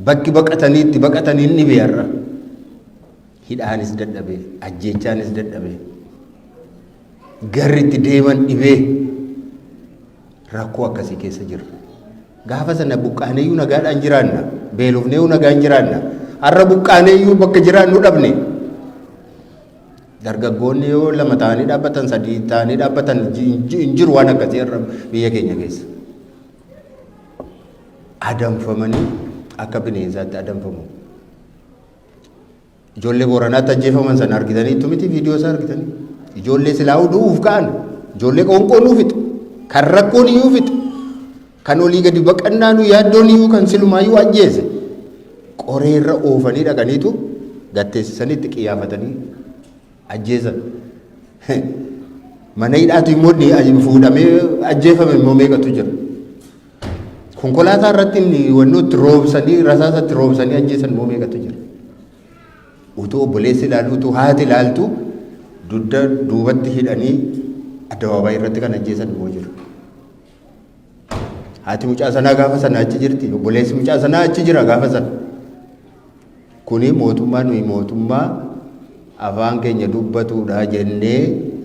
Bakki baqatanii itti baqatanii hin dhibe har'a. Hidhaanis dadhabe, ajjeechaanis dadhabe. Garri itti deeman dhibee rakkoo akkasii keessa jira. Gaafa sana buqqaaneeyyuu nagaadhaan jiraanna. Beelofneeyyuu nagaan jiraanna. Har'a buqqaaneeyyuu bakka jiraannu dhabne. Dargaggoonni yoo lama ta'anii dhaabbatan, sadii ta'anii dhaabbatan hin jiru waan akkasii har'a biyya keenya keessa. Adamfamanii akka bineensaatti adamfamu. Ijoollee Booranaatti ajjeefaman sana argitaniittu miti viidiyoo isaa argitanii. Ijoollee silaa'uu du'uuf ka'an, ijoollee qoonqoon nuu fixe, kan rakkoon iyyuu fixe, kan olii gadi baqannaa nu yaaddoon iyyuu kan silumaayyuu ajjeese. Qoreerra oofanii dhaqaniitu gatteessisanii itti qiyyaafatanii ajjeesan. Mana hidhaatu immoo fuudhamee ajjeefame immoo meeqatu jira. Konkolaataa irratti inni wannoo itti roobsanii rasaasa itti roobsanii ajjeesan immoo meeqatu jira. Utuu obboleessi ilaalu utuu haati ilaaltu dugda duubatti hidhanii addabaabaayii irratti kan ajjeesan immoo jira. Haati mucaa sanaa gaafa sana achi jirti. Obboleessi mucaa sanaa achi jira gaafa sana. Kuni mootummaa nuyi mootummaa afaan keenya dubbatuudha jennee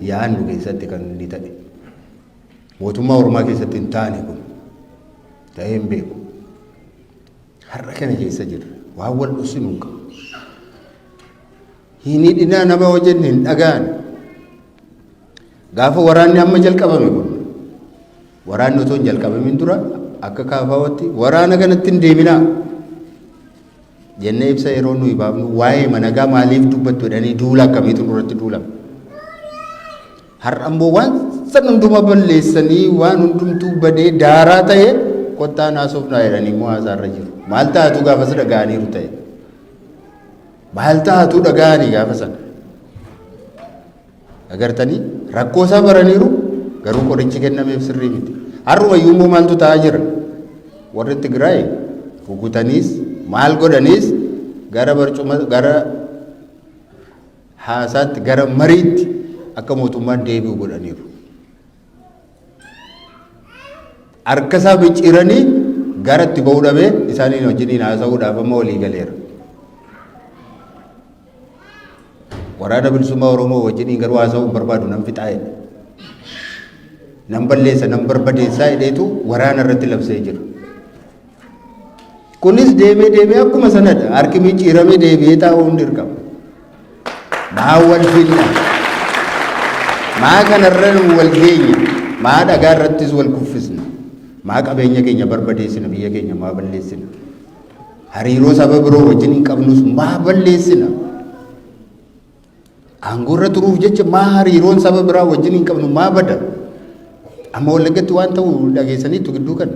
yaannu keessatti kan inni ta'e. Mootummaa Ormaa keessatti hin taane kun ta'ee hin beeku. Har'a kana keessa jirra. Waan wal dhoksinu hin qabu. Hin hidhinaa nama hojjenne hin dhaga'an. Gaafa waraanni amma jalqabame kun waraanni otoo hin jalqabamin dura akka kaafaawatti waraana kanatti hin deeminaa jennee ibsa yeroo nuyi baafnu waa'ee managaa maaliif dubbattu jedhanii duula akkamiitu nurratti duulama. Har'a immoo waan san hunduma balleessanii waan hundumtuu badee daaraa ta'e kottaa naasofnaa jedhanii immoo haasaarra jiru. Maal taatu gaafas dhaga'aniiru ta'e. Maal taatu dhaga'anii gaafa sana. Agartanii rakkoo isaa baraniiru garuu qorichi kennameef sirrii miti. Har'uma iyyuu immoo maaltu ta'aa jira? Warri Tigraay rukutaniis maal godhaniis gara barcuma gara haasaatti gara mariitti akka mootummaan deebi'u godhaniiru. Harka isaa micciiranii gara itti ba'uu dhabee isaaniin wajjiniin haasa'uudhaaf amma walii galeera. Waraana bilisummaa Oromoo wajjiniin garuu haasa'uu hin barbaadu nan fixaa jedhe. Nan balleessa nan barbadeessaa jedheetu waraana irratti labsee jira. Kunis deemee deemee akkuma sanadha. Harki micciiramee deebi'ee taa'uun dirqama. Maa wal finna? Maa kanarra wal geenya? Maa dhagaa irrattis wal kuffisna? Maa qabeenya keenya barbadeessina? Biyya keenya maa balleessina? Hariiroo saba biroo wajjin hin qabnus maa balleessina? Aangoo irra turuuf jecha maa hariiroon saba biraa wajjin hin qabnu maa bada? Amma Wallaggatti waan ta'u dhageessaniittu gidduu kana.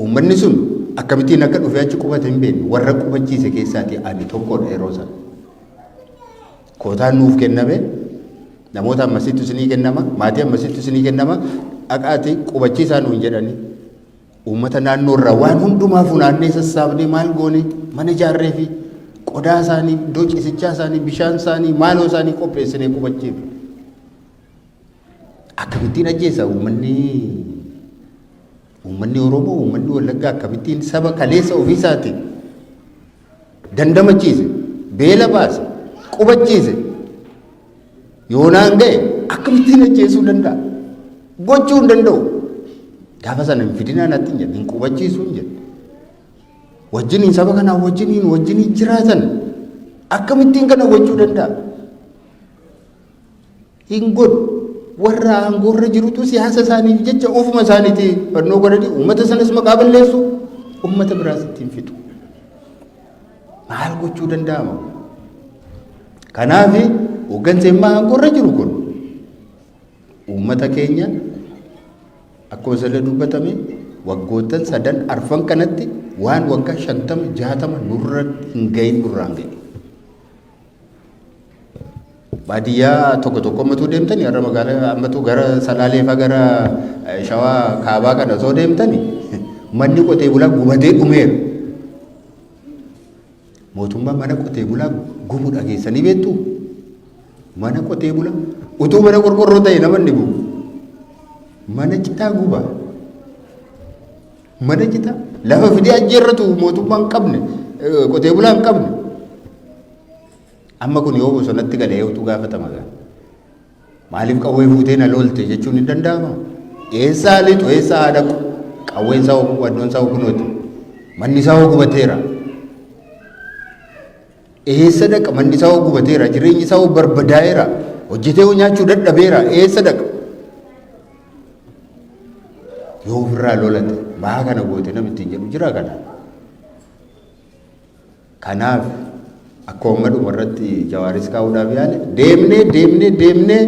Uummanni sun akkamittiin akka dhufee achi qubate hin beeknu. Warra qubachiise keessaatii ani tokkodha yeroo sana. Kootaan nuuf kenname namoota ammasitti isinii kennama maatii ammasitti isinii kennama dhaqaati qubachiisaa nuun jedhanii. Uummata naannoo irraa waan hundumaa funaannee sassaabnee maal goone mana ijaarree fi qodaa isaanii iddoo ciisichaa isaanii bishaan isaanii maaloo isaanii qopheessinee qubachiifne. Akkamittiin ajjeesa uummanni uummanni Oromoo uummanni Wallaggaa akkamittiin saba kaleessa ofiisaatiin dandamachiise beela baase qubachiise yoonaan ga'e akkamittiin ajjeesuu danda'a? Gochuu hin danda'u. Gaafa sana hin fidinaa natti hin jenne hin qubachiisuu hin jenne. Wajjiniin saba kanaa wajjiniin wajjiniin jiraatan akkamittiin kana gochuu danda'a? Hin godhu. Warra aangoorra jirutu siyaasa isaaniif jecha ofuma isaaniitii fannoo godhanii uummata sanas maqaa balleessu uummata biraas ittiin fixu. Maal gochuu danda'ama? Kanaaf hooggansi ammaa aangoorra jiru kun uummata keenya akkuma sirrii dubbatame waggoottan sadan arfan kanatti waan waggaa 50 60 nurra hin gahin nurraan ga'e. Baadiyyaa tokko tokko ammatuu deemtanii har'a magaalaa ammatuu gara Salaalee fa'aa gara Shawaa kaabaa kana osoo deemtanii manni qotee bulaa gubatee dhumeera. Mootummaa mana qotee bulaa gubu dhageessanii beektuu? Mana qotee bulaa utuu mana qorqorroo ta'e nama inni gubu. Mana citaa guba. Mana citaa lafa fidee ajjeerratu mootummaa hin qabne qotee bulaa hin qabne. Amma kun yoo bosonatti gale eewutu gaafatama gaa. Maaliif qawwee fuutee na lolte jechuun hin danda'ama? Eessaa lixu eessaa haa dhaqu? Qawween isaa wannoon isaa kunooti. Manni isaa gubateera. Eessa dhaqa? Manni isaa gubateera. Jireenyi isaa barbadaa'eera. Hojjetee nyaachuu dadhabeera. Eessa dhaqa? Yoo ofirraa lolate maa kana goote namni ittiin jedhu jira kana. Kanaaf akkuma dhuma irratti Jawaaris kaa'uudhaaf yaale deemnee deemnee deemnee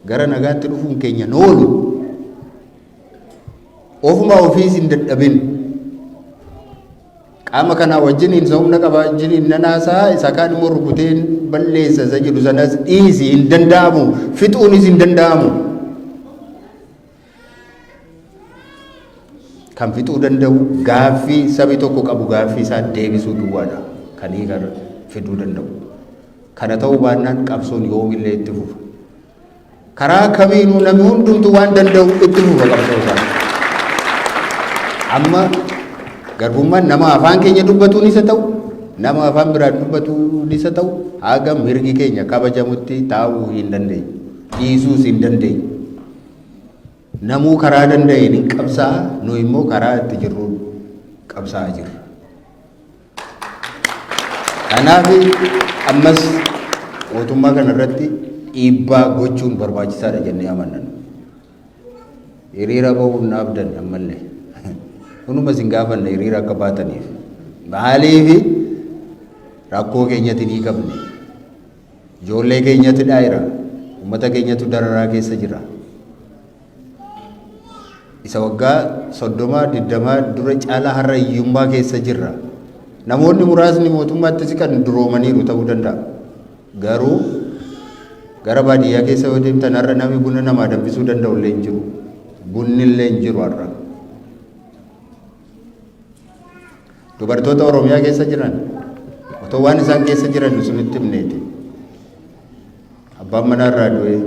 gara nagaatti dhufuun keenya noolu. Ofuma ofiis hin dadhabin. Qaama kanaa wajjin isa humna qabaa wajjin nan haasa'a isa kaan immoo rukuteen balleessa isa jedhu sanas dhiisi hin danda'amu fixuunis hin danda'amu. Kan fixuu danda'u gaaffii sabi tokko qabu gaaffii isaa deebisuu duwwaadha kan hiika fiduu danda'u. Kana ta'uu baannaan qabsoon yoomillee itti fufa. Karaa kamiinuu namni hundumtuu waan danda'u itti fufa qabsoo isaa. Amma garbummaan nama afaan keenya dubbatuun isa ta'u, nama afaan biraan dubbatuun isa ta'u, haga mirgi keenya kabajamutti taa'uu hin dandeenyu. Dhiisuus hin dandeenyu. Namuu karaa danda'een hin qabsaa'a, nu immoo karaa itti jirruun qabsaa'aa jirra. Kanaaf ammas mootummaa kana irratti dhiibbaa gochuun barbaachisaadha jennee amanna. Hiriira bahuun dhaabdan ammallee. Hunuma isin gaafanna hiriira akka baataniif. Maaliif rakkoo keenyatti ni qabne. Ijoollee keenyatti dhaayira. Uummata keenyatu dararaa keessa jira. Isa waggaa 30, 20 dura caalaa har'a hiyyummaa keessa jirra. Namoonni muraasni mootummaatti siqan duroomaniiru ta'uu danda'a. Garuu gara baadiyyaa keessa yoo deemtan har'a namni buna namaa danfisuu danda'u illee hin jiru. Bunni illee hin jiru har'a. Dubartoota Oromiyaa keessa jiran otoo waan isaan keessa jiran isinitti himneeti. Abbaan manaa irraa du'ee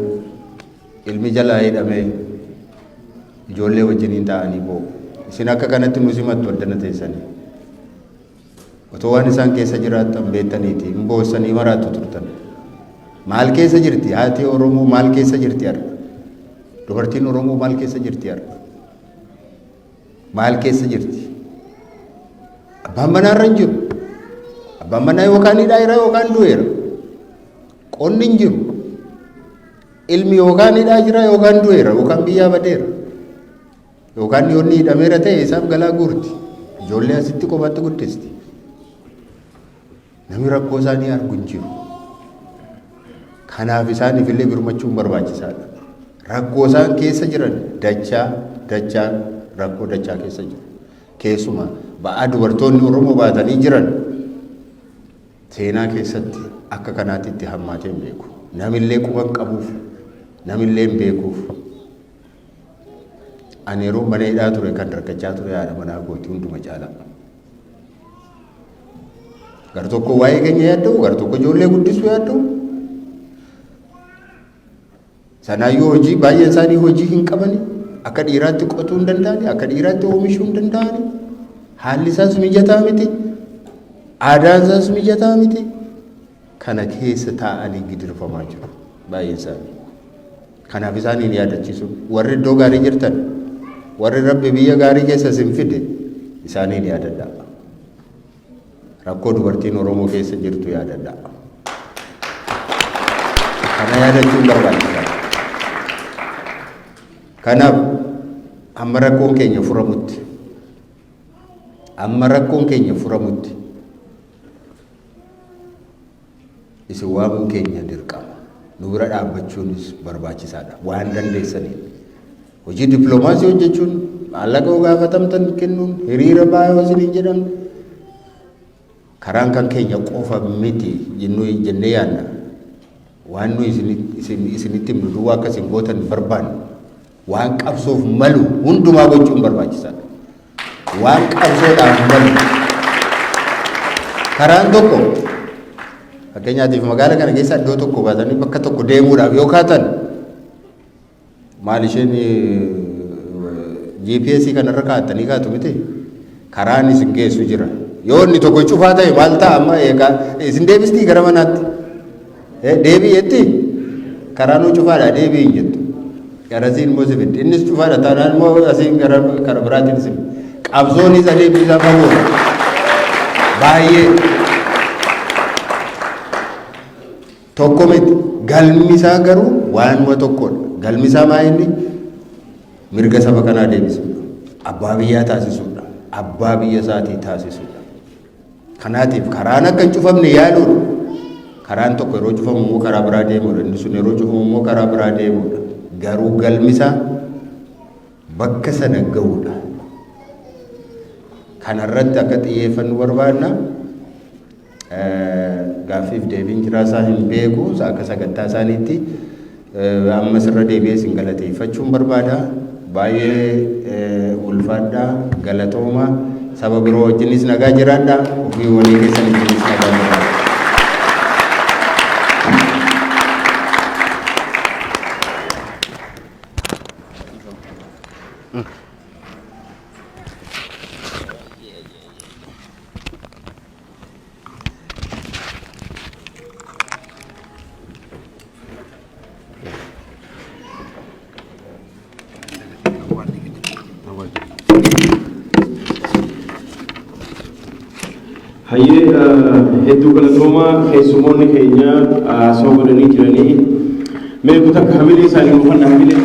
ilmi jalaa hidhamee ijoollee wajjiniin taa'anii boo'u. Isin akka kanatti nu simattu addana teessanii. Otoo waan isaan keessa jiraattan beektaniiti hin boossanii maraattu turtan. Maal keessa jirti haati Oromoo maal keessa jirti har'a? Dubartiin Oromoo maal keessa jirti har'a? Maal keessa jirti? Abbaan manaa irra hin jiru. Abbaan manaa yookaan hidhaa yookaan du'eera. Qonni hin jiru. Ilmi yookaan hidhaa jira yookaan du'eera yookaan biyyaa badeera. Yookaan yoo inni hidhameera ta'e isaaf galaa guurti. Ijoollee asitti kophaatti guddisti. Namni rakkoo isaanii argu hin jiru. Kanaaf isaaniif illee birmachuun barbaachisaadha. Rakkoo isaan keessa jiran dachaa dachaa rakkoo dachaa keessa jiru. Keessumaa ba'aa dubartoonni Oromoo baatanii jiran Seenaa keessatti akka kanaatti itti hammaatee hin beeku. Namillee quba hin qabuuf, namillee hin beekuuf. Ani yeroo mana hidhaa ture kan rakkachaa ture haadha manaa kooti hunduma caalaa. Gar tokko waa'ee keenya yaadda'u, gar tokko ijoollee guddisuu yaadda'u. Sanaayyuu hojii baay'een isaanii hojii hin qabani. Akka dhiiraatti qotuu hin danda'ani, akka dhiiraatti oomishuu hin danda'ani. Haalli isaas mijataa miti. Aadaan isaas mijataa miti. Kana keessa taa'anii gidirfamaa jiru baay'een isaanii. Kanaaf isaaniin yaadachiisuun warri iddoo gaarii jirtan warri Rabbi biyya gaarii keessa isin fide isaaniin yaadadhaa. Rakkoo dubartiin Oromoo keessa jirtu yaadadhaa. Kana yaadachuun barbaachisaadha. Kanaaf amma rakkoon keenya furamutti amma rakkoon keenya furamutti isin waamuun keenya dirqama. Nu bira dhaabbachuunis barbaachisaadha. Waan dandeessaniin. Hojii dippiloomaasii hojjechuun, maallaqa yoo gaafatamtan kennuun, hiriira ba'aa yoo isiniin jedhan karaan kan keenya qofa miti jennuu jennee yaadna. Waan nuyi isinitti himnu duwwaa akka isin gootan hin barbaannu. Waan qabsoof malu hundumaa gochuun barbaachisaadha. Waan qabsoodhaaf malu. Karaan tokko fakkeenyaatiif magaala kana keessa iddoo tokko baatanii bakka tokko deemuudhaaf yoo kaatan Maal isheen GPS kanarra kaa'attanii kaatu miti? Karaan isin geessu jira. Yoo inni tokko cufaa ta'e maal ta'a amma eegaa isin deebistii gara manaatti? Deebii jetti? Karaanuu cufaadha deebii hin jettu. Garasiin immoo si fiddi. Innis cufaadha taanaan immoo asiin gara kara biraatiin si fiddi. Qabsoonis adeemsi isaa fagoodha. Baay'ee. Tokko miti. Galmi isaa garuu waanuma tokkodha. Galmi isaa maa inni? Mirga saba kanaa deebisuudha. Abbaa biyyaa taasisuudha. Abbaa biyya isaatii taasisuudha. Kanaatiif karaan akka hin cufamne yaaluudha. Karaan tokko yeroo cufamu immoo karaa biraa deemuudha. Inni sun yeroo cufamu immoo karaa biraa deemuudha. Garuu galmi isaa bakka sana ga'uudha. Kanarratti akka xiyyeeffannu barbaadna. Gaaffiif deebiin jiraasaa hin beeku akka sagantaa isaaniitti ammas irra deebi'ee isin galateeffachuun barbaada. Baay'ee ulfaadhaa galatooma saba biroo wajjinis nagaa jiraadha ofii walii keessan wajjinis nagaa jiraadha. Hayyee hedduu galatoomaa keessummoonni keenya haasawaa godhanii jiranii mee kutaa akka hamilee isaanii nuuf hanna hamilee.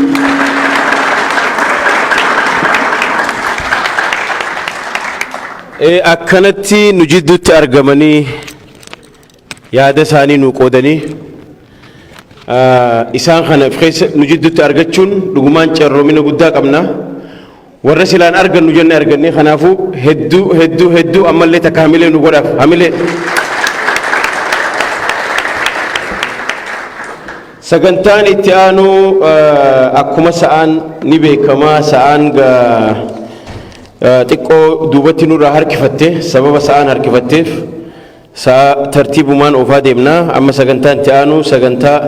Akkanatti nu jidduutti argamanii yaada isaanii nu qoodanii isaan kana of keessa nu jidduutti argachuun dhugumaan carroomina guddaa qabna. Warra silaan argannu jenne arganne kanaafuu hedduu hedduu hedduu ammallee takka hamilee nu godhaaf hamilee. Sagantaan itti aanu akkuma sa'aan ni beekama sa'aan Xiqqoo duubatti nurraa harkifatte sababa sa'aan harkifatteef sa'a tartiibumaan oofaa deemna. Amma sagantaan itti aanu sagantaa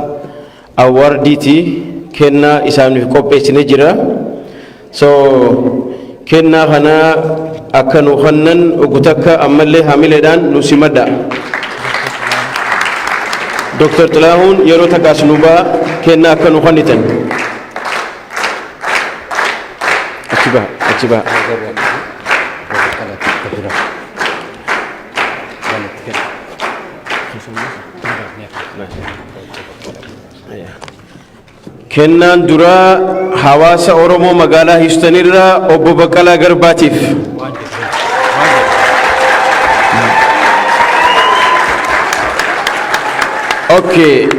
awwaardiiti kennaa isaaniif qopheessine jira. So kennaa kana akka nu kennan ogu takka ammallee hamileedhaan nu simadha. Dr. Xilaahuun yeroo takka as nu ba'a kennaa akka nu kennitan. Achi baha, achi baha. Kennaan duraa hawaasa Oromoo magaalaa Houston irraa obbo Baqqalaa Garbaatiif. Okay.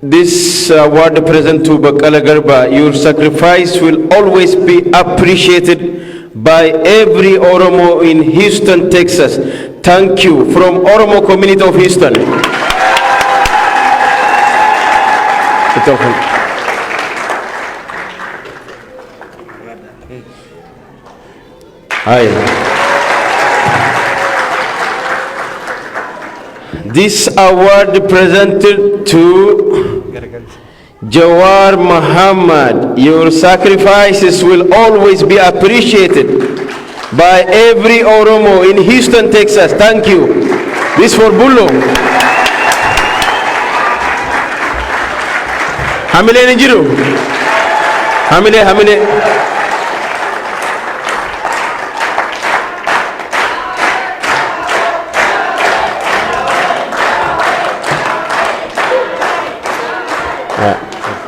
This award present to Baqqala Garba, your sacrifice will always be appreciated by every Oromo in Houston, Texas. Thank you from Oromo community of Houston. Hi. This award presented to Jawar Muhammad. Your sacrifices will always be appreciated by every Oromo in Houston, Texas. Thank you. This for Bullo. Hamilee ni jiru. Hamilee, hamilee.